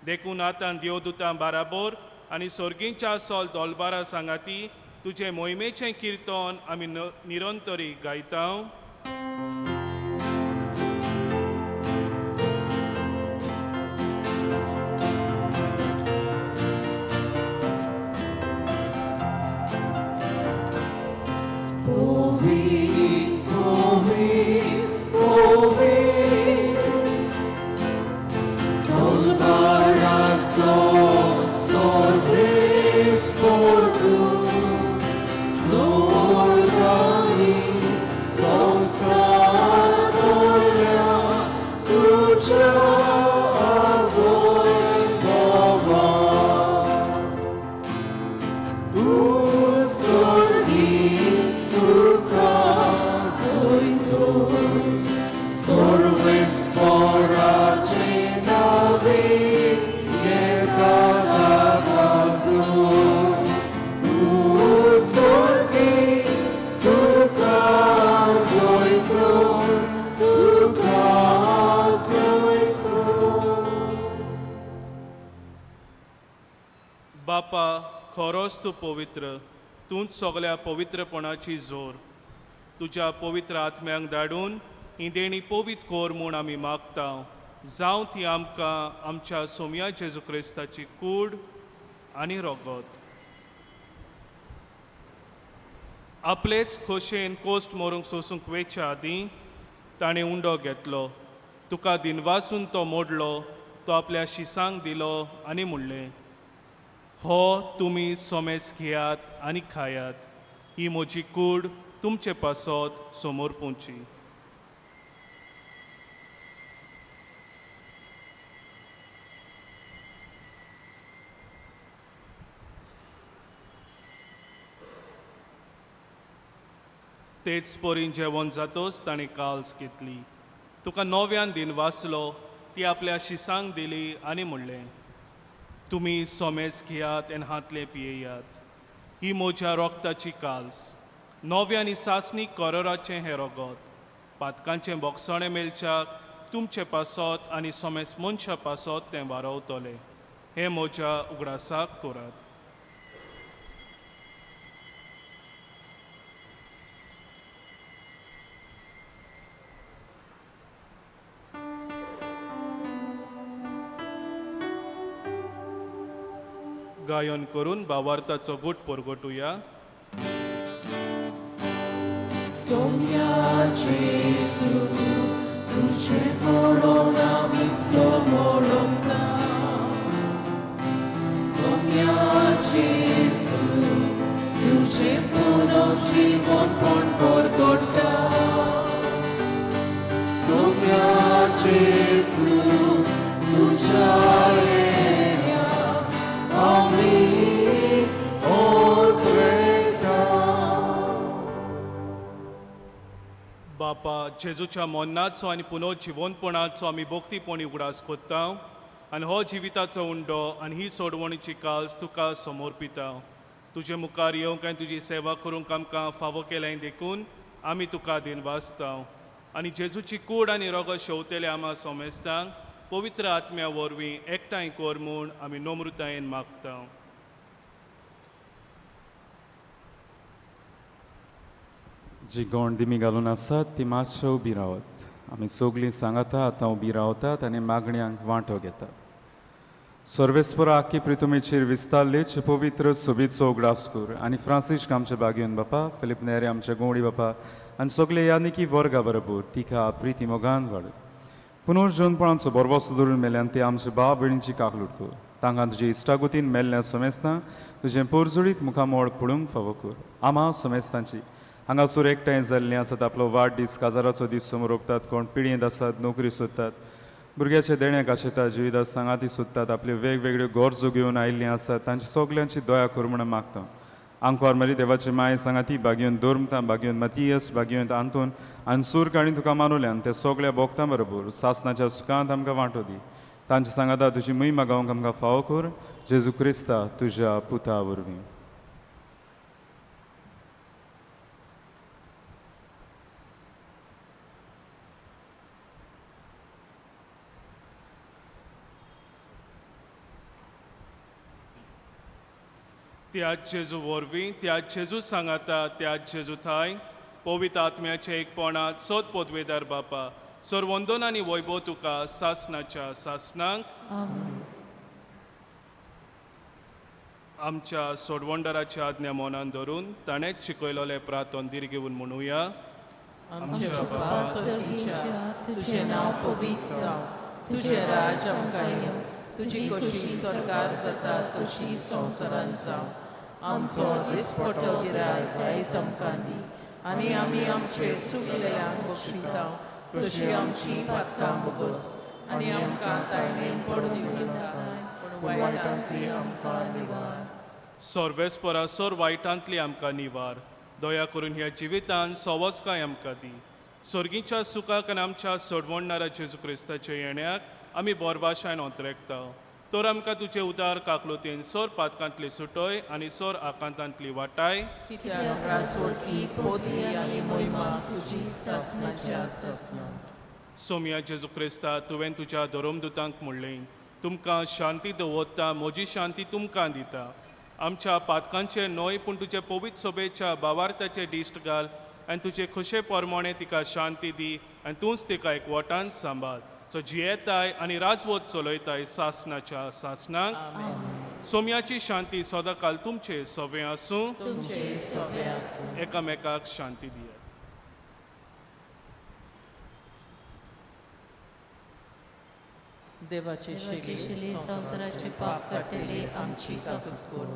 देखून आतां देवदुतां बाराबर आनी सर्गींच्या सोल दोलबारा सांगाती तुजे मोहिमेचें किर्तन आमी निरंतरी गायता. बापा, खरोच तूं पवित्र, तूंच सगल्या पवित्रपणाची जोर. तुज्या पवित्र आत्म्यांक धाडून ही देणी पवित्र कोर म्हूण आमी मागता. जावं ती आमकां आमच्या सोम्या जेजू क्रिस्ताची कूड आनी रगत. आपलेच खोशेन कोश्ट मरूंक सोसूंक वेच्या आदीं ताणें उंडो घेतलो, तुका दिनवासून तो मोडलो, तो आपल्या शिसांक दिलो आनी म्हणलें, हो तुमी सोमेस घेयात आनी खायात, ही म्हजी कूड तुमचे पासत समोर पोवची. तेच परीन जेवण जातोच ताणें काल्स घेतली, तुका नव्यान दिन वाचलो, ती आपल्या शिसांक दिली आनी म्हणलें, तुमी सोमेस घेयात आनी हातले पियेयात, ही म्हज्या रोगताची काल्स, नव्या आनी सासणी करोराचें हें रगत, पातकांचें बोगसणें मेळच्याक तुमचे पासत आनी सोमेस मनशा पासत तें वारवतलें. हें म्हज्या उगडासाक करात. गायन करून भावार्थाचो गुट परगटुया. सोम्या जेजू तुझे मरण आमी समोरता. सोम्या जेजू तुझे पुनर्जीवनपण परगटा. सोम्या जेजू तुझ्या येण्या आमी ओत्रेता. बापा, जेजूच्या मरणाचो आनी पुनर्जिवनपणाचो आमी भक्तीपणी उगडास कोत्ता आनी हो जिविताचो उंडो आनी ही सोडवणीची काल्स तुका समर्पिता. तुजे मुखार येवंक आनी तुजी सेवा करूंक आमकां फावो केलें देखून आमी तुका दिनवासता. आनी जेजूची कूड आनी रगत शेवतेले आमा सोमेस्तांक पवित्र आत्म्या वरवीं एकठांय कर म्हूण आमी नम्रतायेन मागता. जी गोंड दिमी घालून आसात ती मातशे उबी रावत. आमी सगळीं सांगाता आतां उबी रावतात आनी मागण्यांक वांटो घेतात. सर्वेस्परा आखी प्रितुमेचेर विस्तारलेच पवित्र सोबीतचो उगडास कर आनी फ्रांसिस्क आमचे बागेवन बापा, फिलीप नेरे आमचे गोंवडी बापा आनी सगळे यानिकी वर्गा बरोबर तिका प्रिती मोगान वाड. पुनर्जनपणाचो बरवसो धरून मेल्यान ते आमचे भाव भयणीची काकलूट कर. तांकां तुजे इश्टागुतीन मेल्ल्या सोमेस्तां तुजें पोरजुडीत मुखामोळ पळोवंक फावो कर. आमा सोमेस्तांची हांगासर एकठांय जाल्लीं आसात, आपलो वाडदीस काजाराचो दीस समोर रोखतात, कोण पिळयेंत आसात, नोकरी सोदतात, भुरग्याचे देण्याक आशेतात, जिविता सांगाती सोदतात, आपल्यो वेगवेगळ्यो गरजो घेवन आयिल्लीं आसात, तांची सगल्यांची दया कर म्हूण मागता. आंकवार मरी देवाची माय सांगाती बागयोन दोर्मता बागयोन मतियस बागयोन आंतोन आनी सूर काणी तुका मानुल्यान ते सगळ्या भोगतां बरोबर सासनाच्या सुखांत आमकां वांटो दी. तांच्या सांगाता तुजी मोहिमा गावंक आमकां फावो कर जेजू क्रिस्ता तुज्या पुता वरवीं. त्याच जेजू वरवीं, त्याच जेजू सांगाता, त्याच जेजू थाय पवित्र आत्म्याचे एकपणात सोद पदवेदार बापा सर्वंदन आनी वैभव तुका सासनाच्या सासनाक. आमच्या सोडवंडराची आज्ञा मनान धरून ताणेंच शिकयलोलें प्रार्थन दीर्घ घेवन म्हणुया. आमच्या बापा सर्गीच्या, तुजें नांव पवित्र जावं, तुजें राज आमकां येवं, तुजी कशी सरकार जाता तशी संवसारांत जावं. आमचो दिसपटो गिरास आयज आमकां दी आनी आमी आमचे चुकलेल्यांक बक्षिता तशी आमची पातकां बोगस आनी आमकां ताळणेन पडून दिवं नाका पूण वायटांतली आमकां निवार. सर्वेस्परा सर वायटांतली आमकां निवार. दया करून ह्या जिवितान सवस्काय आमकां दी. सर्गीच्या सुखाक आनी आमच्या सोडवणणारा जेजू क्रिस्ताच्या येण्याक आमी बोरभाशान अंतरेकता. तर आमकां तुजे उदार काकलुतीन सोर पातकांतली सुटय आनी सोर आकांतांतली वाटाय. कित्याक रासवटी पदवी आनी मोहिमा तुजी सासनाच्या सासनाक. सोमया जेजू क्रिस्ता, तुवें तुज्या धर्मदुतांक म्हणलें, तुमकां शांती दवरता, म्हजी शांती तुमकां दिता. आमच्या पातकांचे न्हय पूण तुजे पवित्र सभेच्या बावार्थाचे दिश्ट घाल आनी तुजे खुशे प्रमाणे तिका शांती दी आनी तूंच तिका एकवटान सांबाळ. सो जियेताय आनी राजवत चलयताय सासनाच्या सासनाक. सोम्याची शांती सदांकाल तुमचे सवे आसूं. तुमचे सवे आसूं. एकामेकाक शांती दियात. देवाचे शिले संवसाराचे पाप काडटले आमची काकूत कर.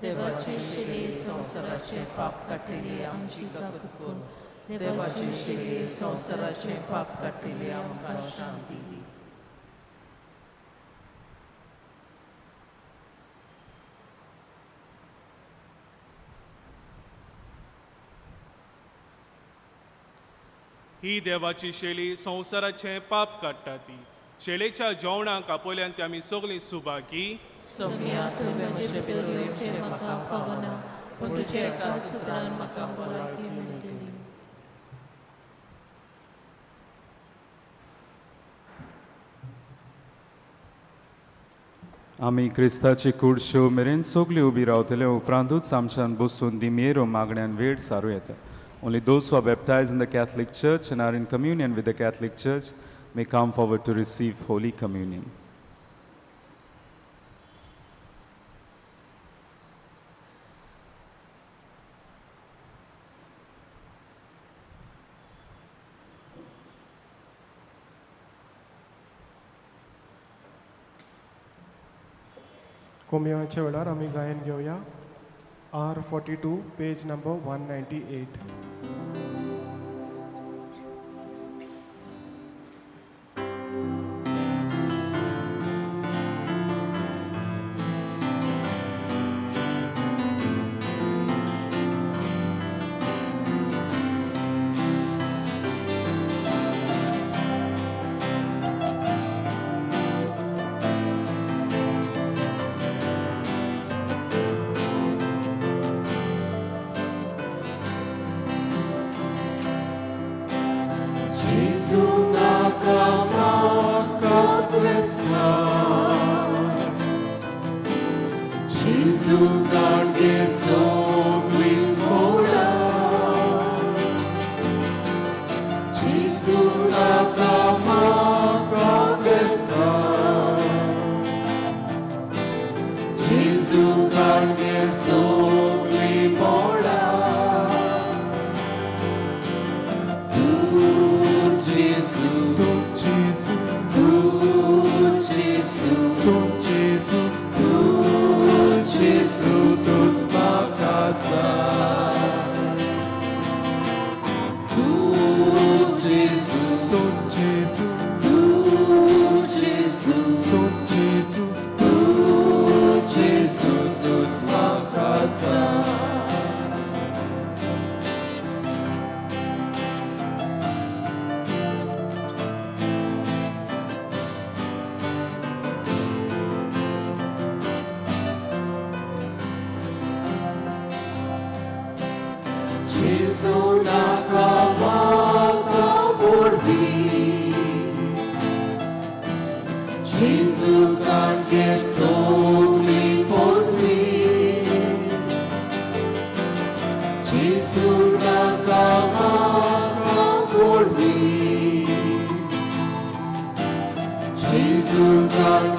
देवाचे शिले संवसाराचे पाप काडटले आमची काकूत कर. देवाचे शिले संवसाराचे पाप काडटले आमकां शांती दी. ही देवाची शेली संवसाराचें पाप काडटा ती शेलेच्या जेवणाक आपयल्यान ती आमी सगळीं सुभागी. सोम्या, तुवें म्हजे भितर येवचें म्हाका फावना पूण तुज्या एका सुत्रान म्हाका भलायकी मेळटली. आमी क्रिस्ताची कूड शेव मेरेन सगळीं उबी रावतले उपरांतूच आमच्यान बसून दिमेरो मागण्यान वेळ सारू येता. Only those who are baptized in the Catholic Church and are in communion with the Catholic Church may come forward to receive Holy Communion. कोमयाच्या वेळार आमी गायन घेवया. R42 page number 198. Tu Gesù, tu Gesù, tu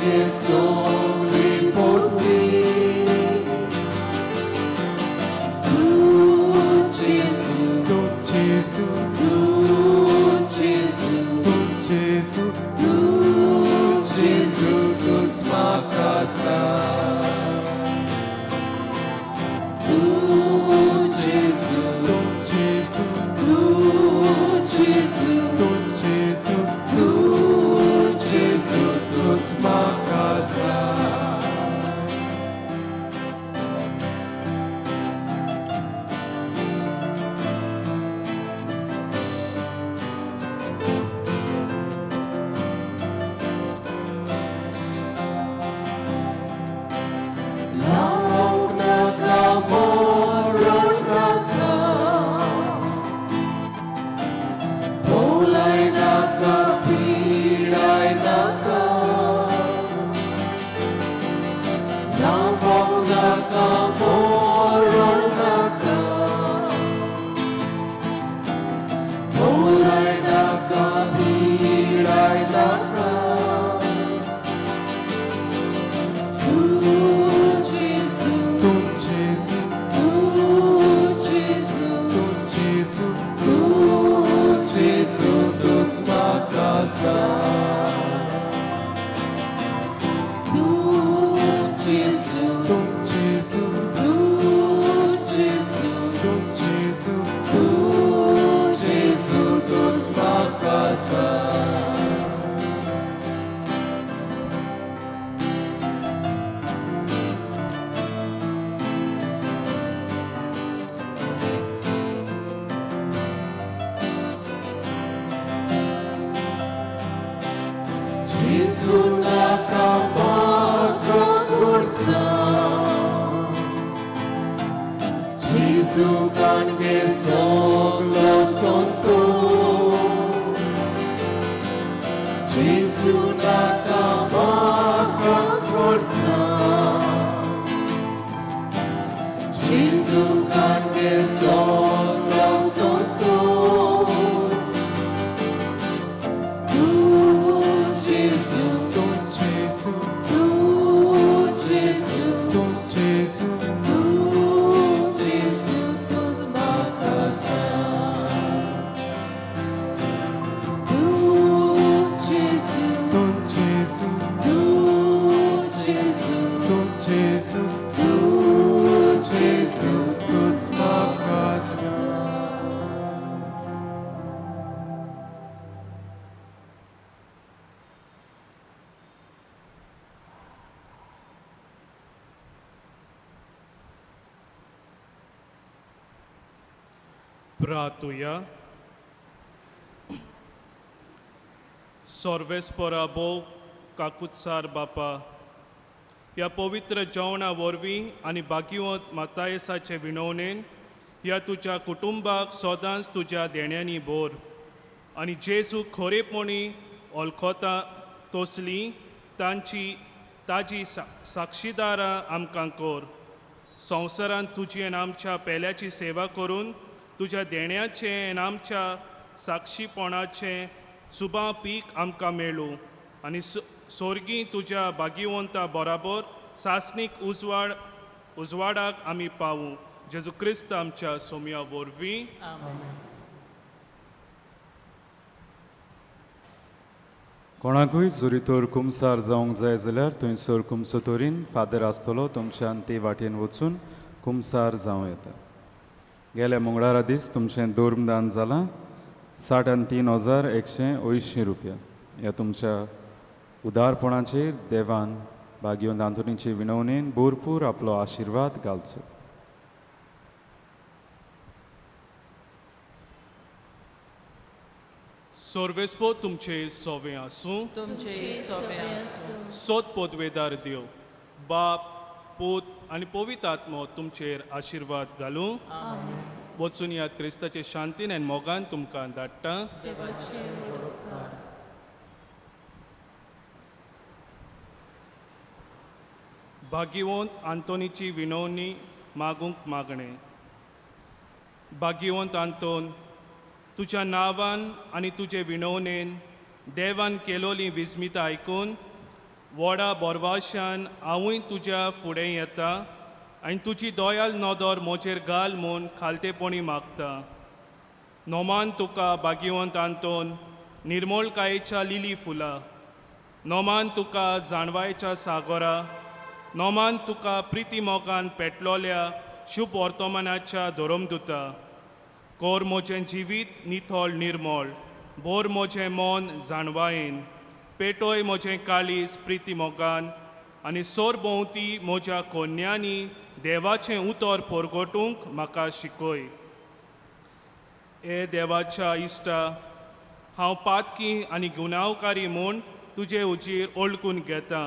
कांगे सगळी पदवी. तूं जेजू, तूं जेजू, तूं जेजू, तूं जेजू, तूं जेजू, तूंच म्हाका जाय. तूं जेजू, तूं जेजू, तूं जेजू, तूं जेजू, तूं जेजू, तूंच म्हाका जाय. लावंक नाका मरोंक नाका, भोलाय नाका पिडाय नाका, लावंक नाका मरोंक नाका, भोलाय नाका पिडाय नाका. तूं जेजू, तूं जेजू, तूं जेजू, तूं जेजू, तूं जेजू, तूंच म्हाका जाय. तूं जेजू, तूं जेजू, तूं जेजू, तूं जेजू, तूं जेजू, तूंच म्हाका जाय. जेजू नाका म्हाका गोडसांव, जेजू काणगे सगलो संतोश, जेजू नाका म्हाका गोडसांव, जेजू काणगे सगलो संतोश. तूं जेजू, तूं जेजू, तूं जेजू, तूं जेजू, तूं जेजू, तूंच म्हाका जाय. तूं जेजू, तूं जेजू, तूं जेजू, तूं जेजू, तूं जेजू, तूंच म्हाका जाय. प्रार्थुया. सर्वेस्परा भोव काकुत्सार बापा, ह्या पवित्र जेवणा वरवीं आनी भाग्यवंत मातायसाचे विनवणेन ह्या तुज्या कुटुंबाक सदांच तुज्या देण्यांनी भर आनी जेजू खरेपणी वळखता तसली तांची ताजी साक्षीदारां आमकां कर. संवसारांत तुजी आनी आमच्या पेल्याची सेवा करून तुज्या देण्याचें आनी आमच्या साक्षीपणाचें सुबा पीक आमकां मेळूं आनी सोर्गी तुज्या भाग्यवंता बराबर सासणीक उजवाडाक आमी पावूं. जेजू क्रिस्त आमच्या सोम्या वरवीं. कोणाकूय जरी तर कुमसार जावंक जाय जाल्यार थंयसर कुमसो तोरीन फादर आसतलो, तुमच्यान ते वाटेन वचून कुमसार जावं येता. गेल्या मंगळारा दीस तुमचें धर्मदान जालां 63,180 रुपया. ह्या तुमच्या उदारपणाचेर देवान भाग्यवंत आंतोनीचे विनवणेन भरपूर आपलो आशिर्वाद घालचो. सर्वेस्पो तुमचे सोवे आसूं. तुमचे सोवे आसूं. सोद पदवेदार देव बाप पूत आनी पवित्र आत्मो तुमचेर आशिर्वाद घालूं. वचून याद क्रिस्ताचे शांतीन आनी मोगान तुमकां धाडटा. भाग्यवंत आंतोनीची विनवणी मागूंक मागणें. भाग्यवंत आंतोन, तुज्या नांवान आनी तुजे विनवणेन देवान केलोली विस्मिता आयकून व्हडा बोरवाशान हांवूय तुज्या फुडें येता आनी तुजी दोयाल नदर म्हजेर घाल म्हूण खालतेपणी मागता. नोमान तुका भाग्यवंत आंतोन निर्मोळकायेच्या लिली फुलां, नोमान तुका जाणवायच्या सागोरा, नोमान तुका प्रिती मोगान पेटलोल्या शुभ वर्तमानाच्या धोरमदुता. कोर म्हजें जिवीत निथळ निर्मळ, भोर म्हजें मन जाणवायेन, पेटोय म्हजें काळीज प्रिती मोगान आनी सोर भोंवती म्हज्या कोन्यांनी देवाचें उतर परगटूंक म्हाका शिकय. ए देवाच्या इश्टा, हांव पातकी आनी गुन्यांवकारी म्हूण तुजे उजीर ओळखून घेता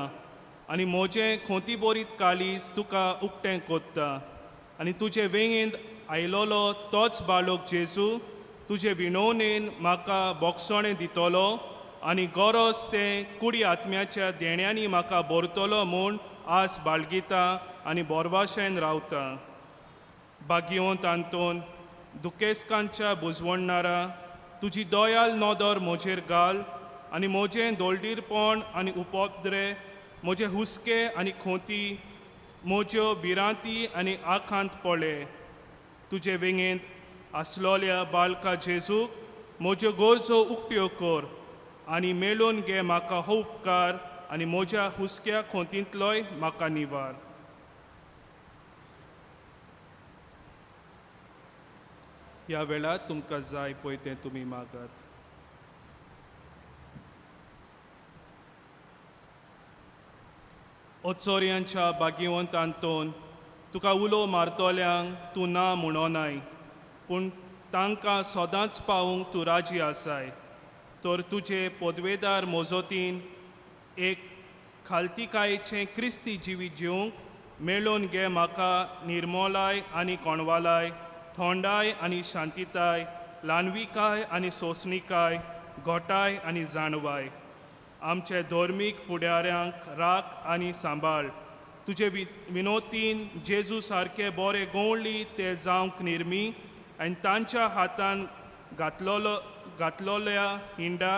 आनी म्हजें खोंतीबरीत काळीज तुका उक्तें कोत्ता आनी तुजे वेंगेंत आयलोलो तोच बाळक जेजू तुजे विणवणेन म्हाका बोगसणें दितलो आनी गरज तें कुडी आत्म्याच्या देण्यांनी म्हाका भरतलो म्हूण आस बाळगिता आनी बोरवाशेन रावता. भाग्यवंत आंतोन दुखेस्कांच्या बुजवणणारा, तुजी दयाल नदर म्हजेर घाल आनी म्हजें दोलदीरपण आनी उपद्रे, म्हजे हुस्के आनी खोंती, म्हज्यो भिरांती आनी आखांत पळय. तुजे वेंगेंत आसलोल्या बाळका जेजूक म्हज्यो गरजो उक्त्यो कर आनी मेळून घे म्हाका हो उपकार आनी म्हज्या हुस्क्या खोंतींतलोय म्हाका निवार. ह्या वेळार तुमकां जाय पळय तें तुमी मागात. ओचोर्यांच्या भाग्यवंत आंतोन, तुका उलो मारतल्यांक तूं ना म्हणोनाय, पूण तांकां सदांच पावूंक तूं राजी आसाय. तर तुजे पदवेदार मोजोतीन एक खालतिकायेचें क्रिस्ती जिवीत जिवंक मेळोवन घे म्हाका निर्मोलाय आनी कोणवालाय, थोंडाय आनी शांतिताय, ल्हानविकाय आनी सोंसणिकाय, घोटाय आनी जाणवाय. आमचे धर्मीक फुडाऱ्यांक राख आनी सांबाळ. तुजे विनोतीन जेजू सारके बरे गवळी ते जावंक निर्मी आनी तांच्या हातान घातलोल्या हिंडा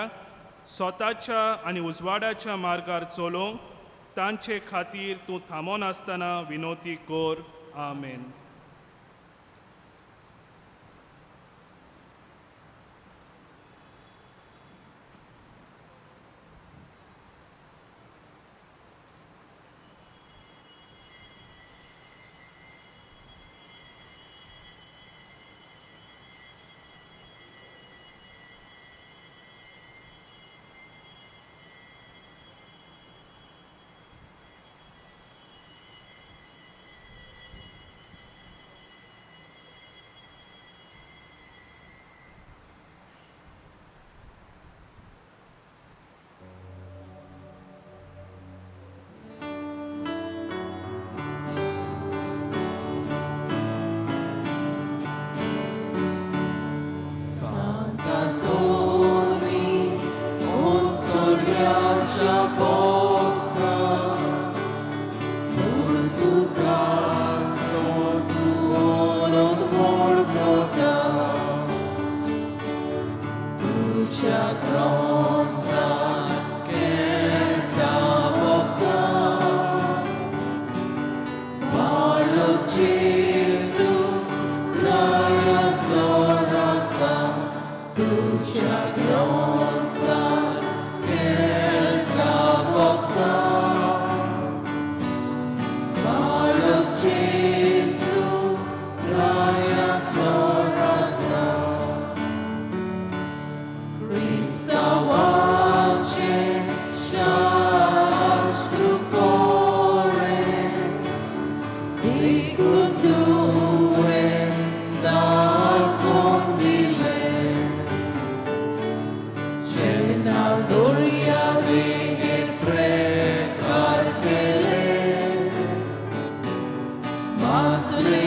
स्वताच्या आनी उजवाडाच्या मार्गार चलोवंक तांचे खातीर तूं थांबोनासतना विनोती कर. आमेन. Masli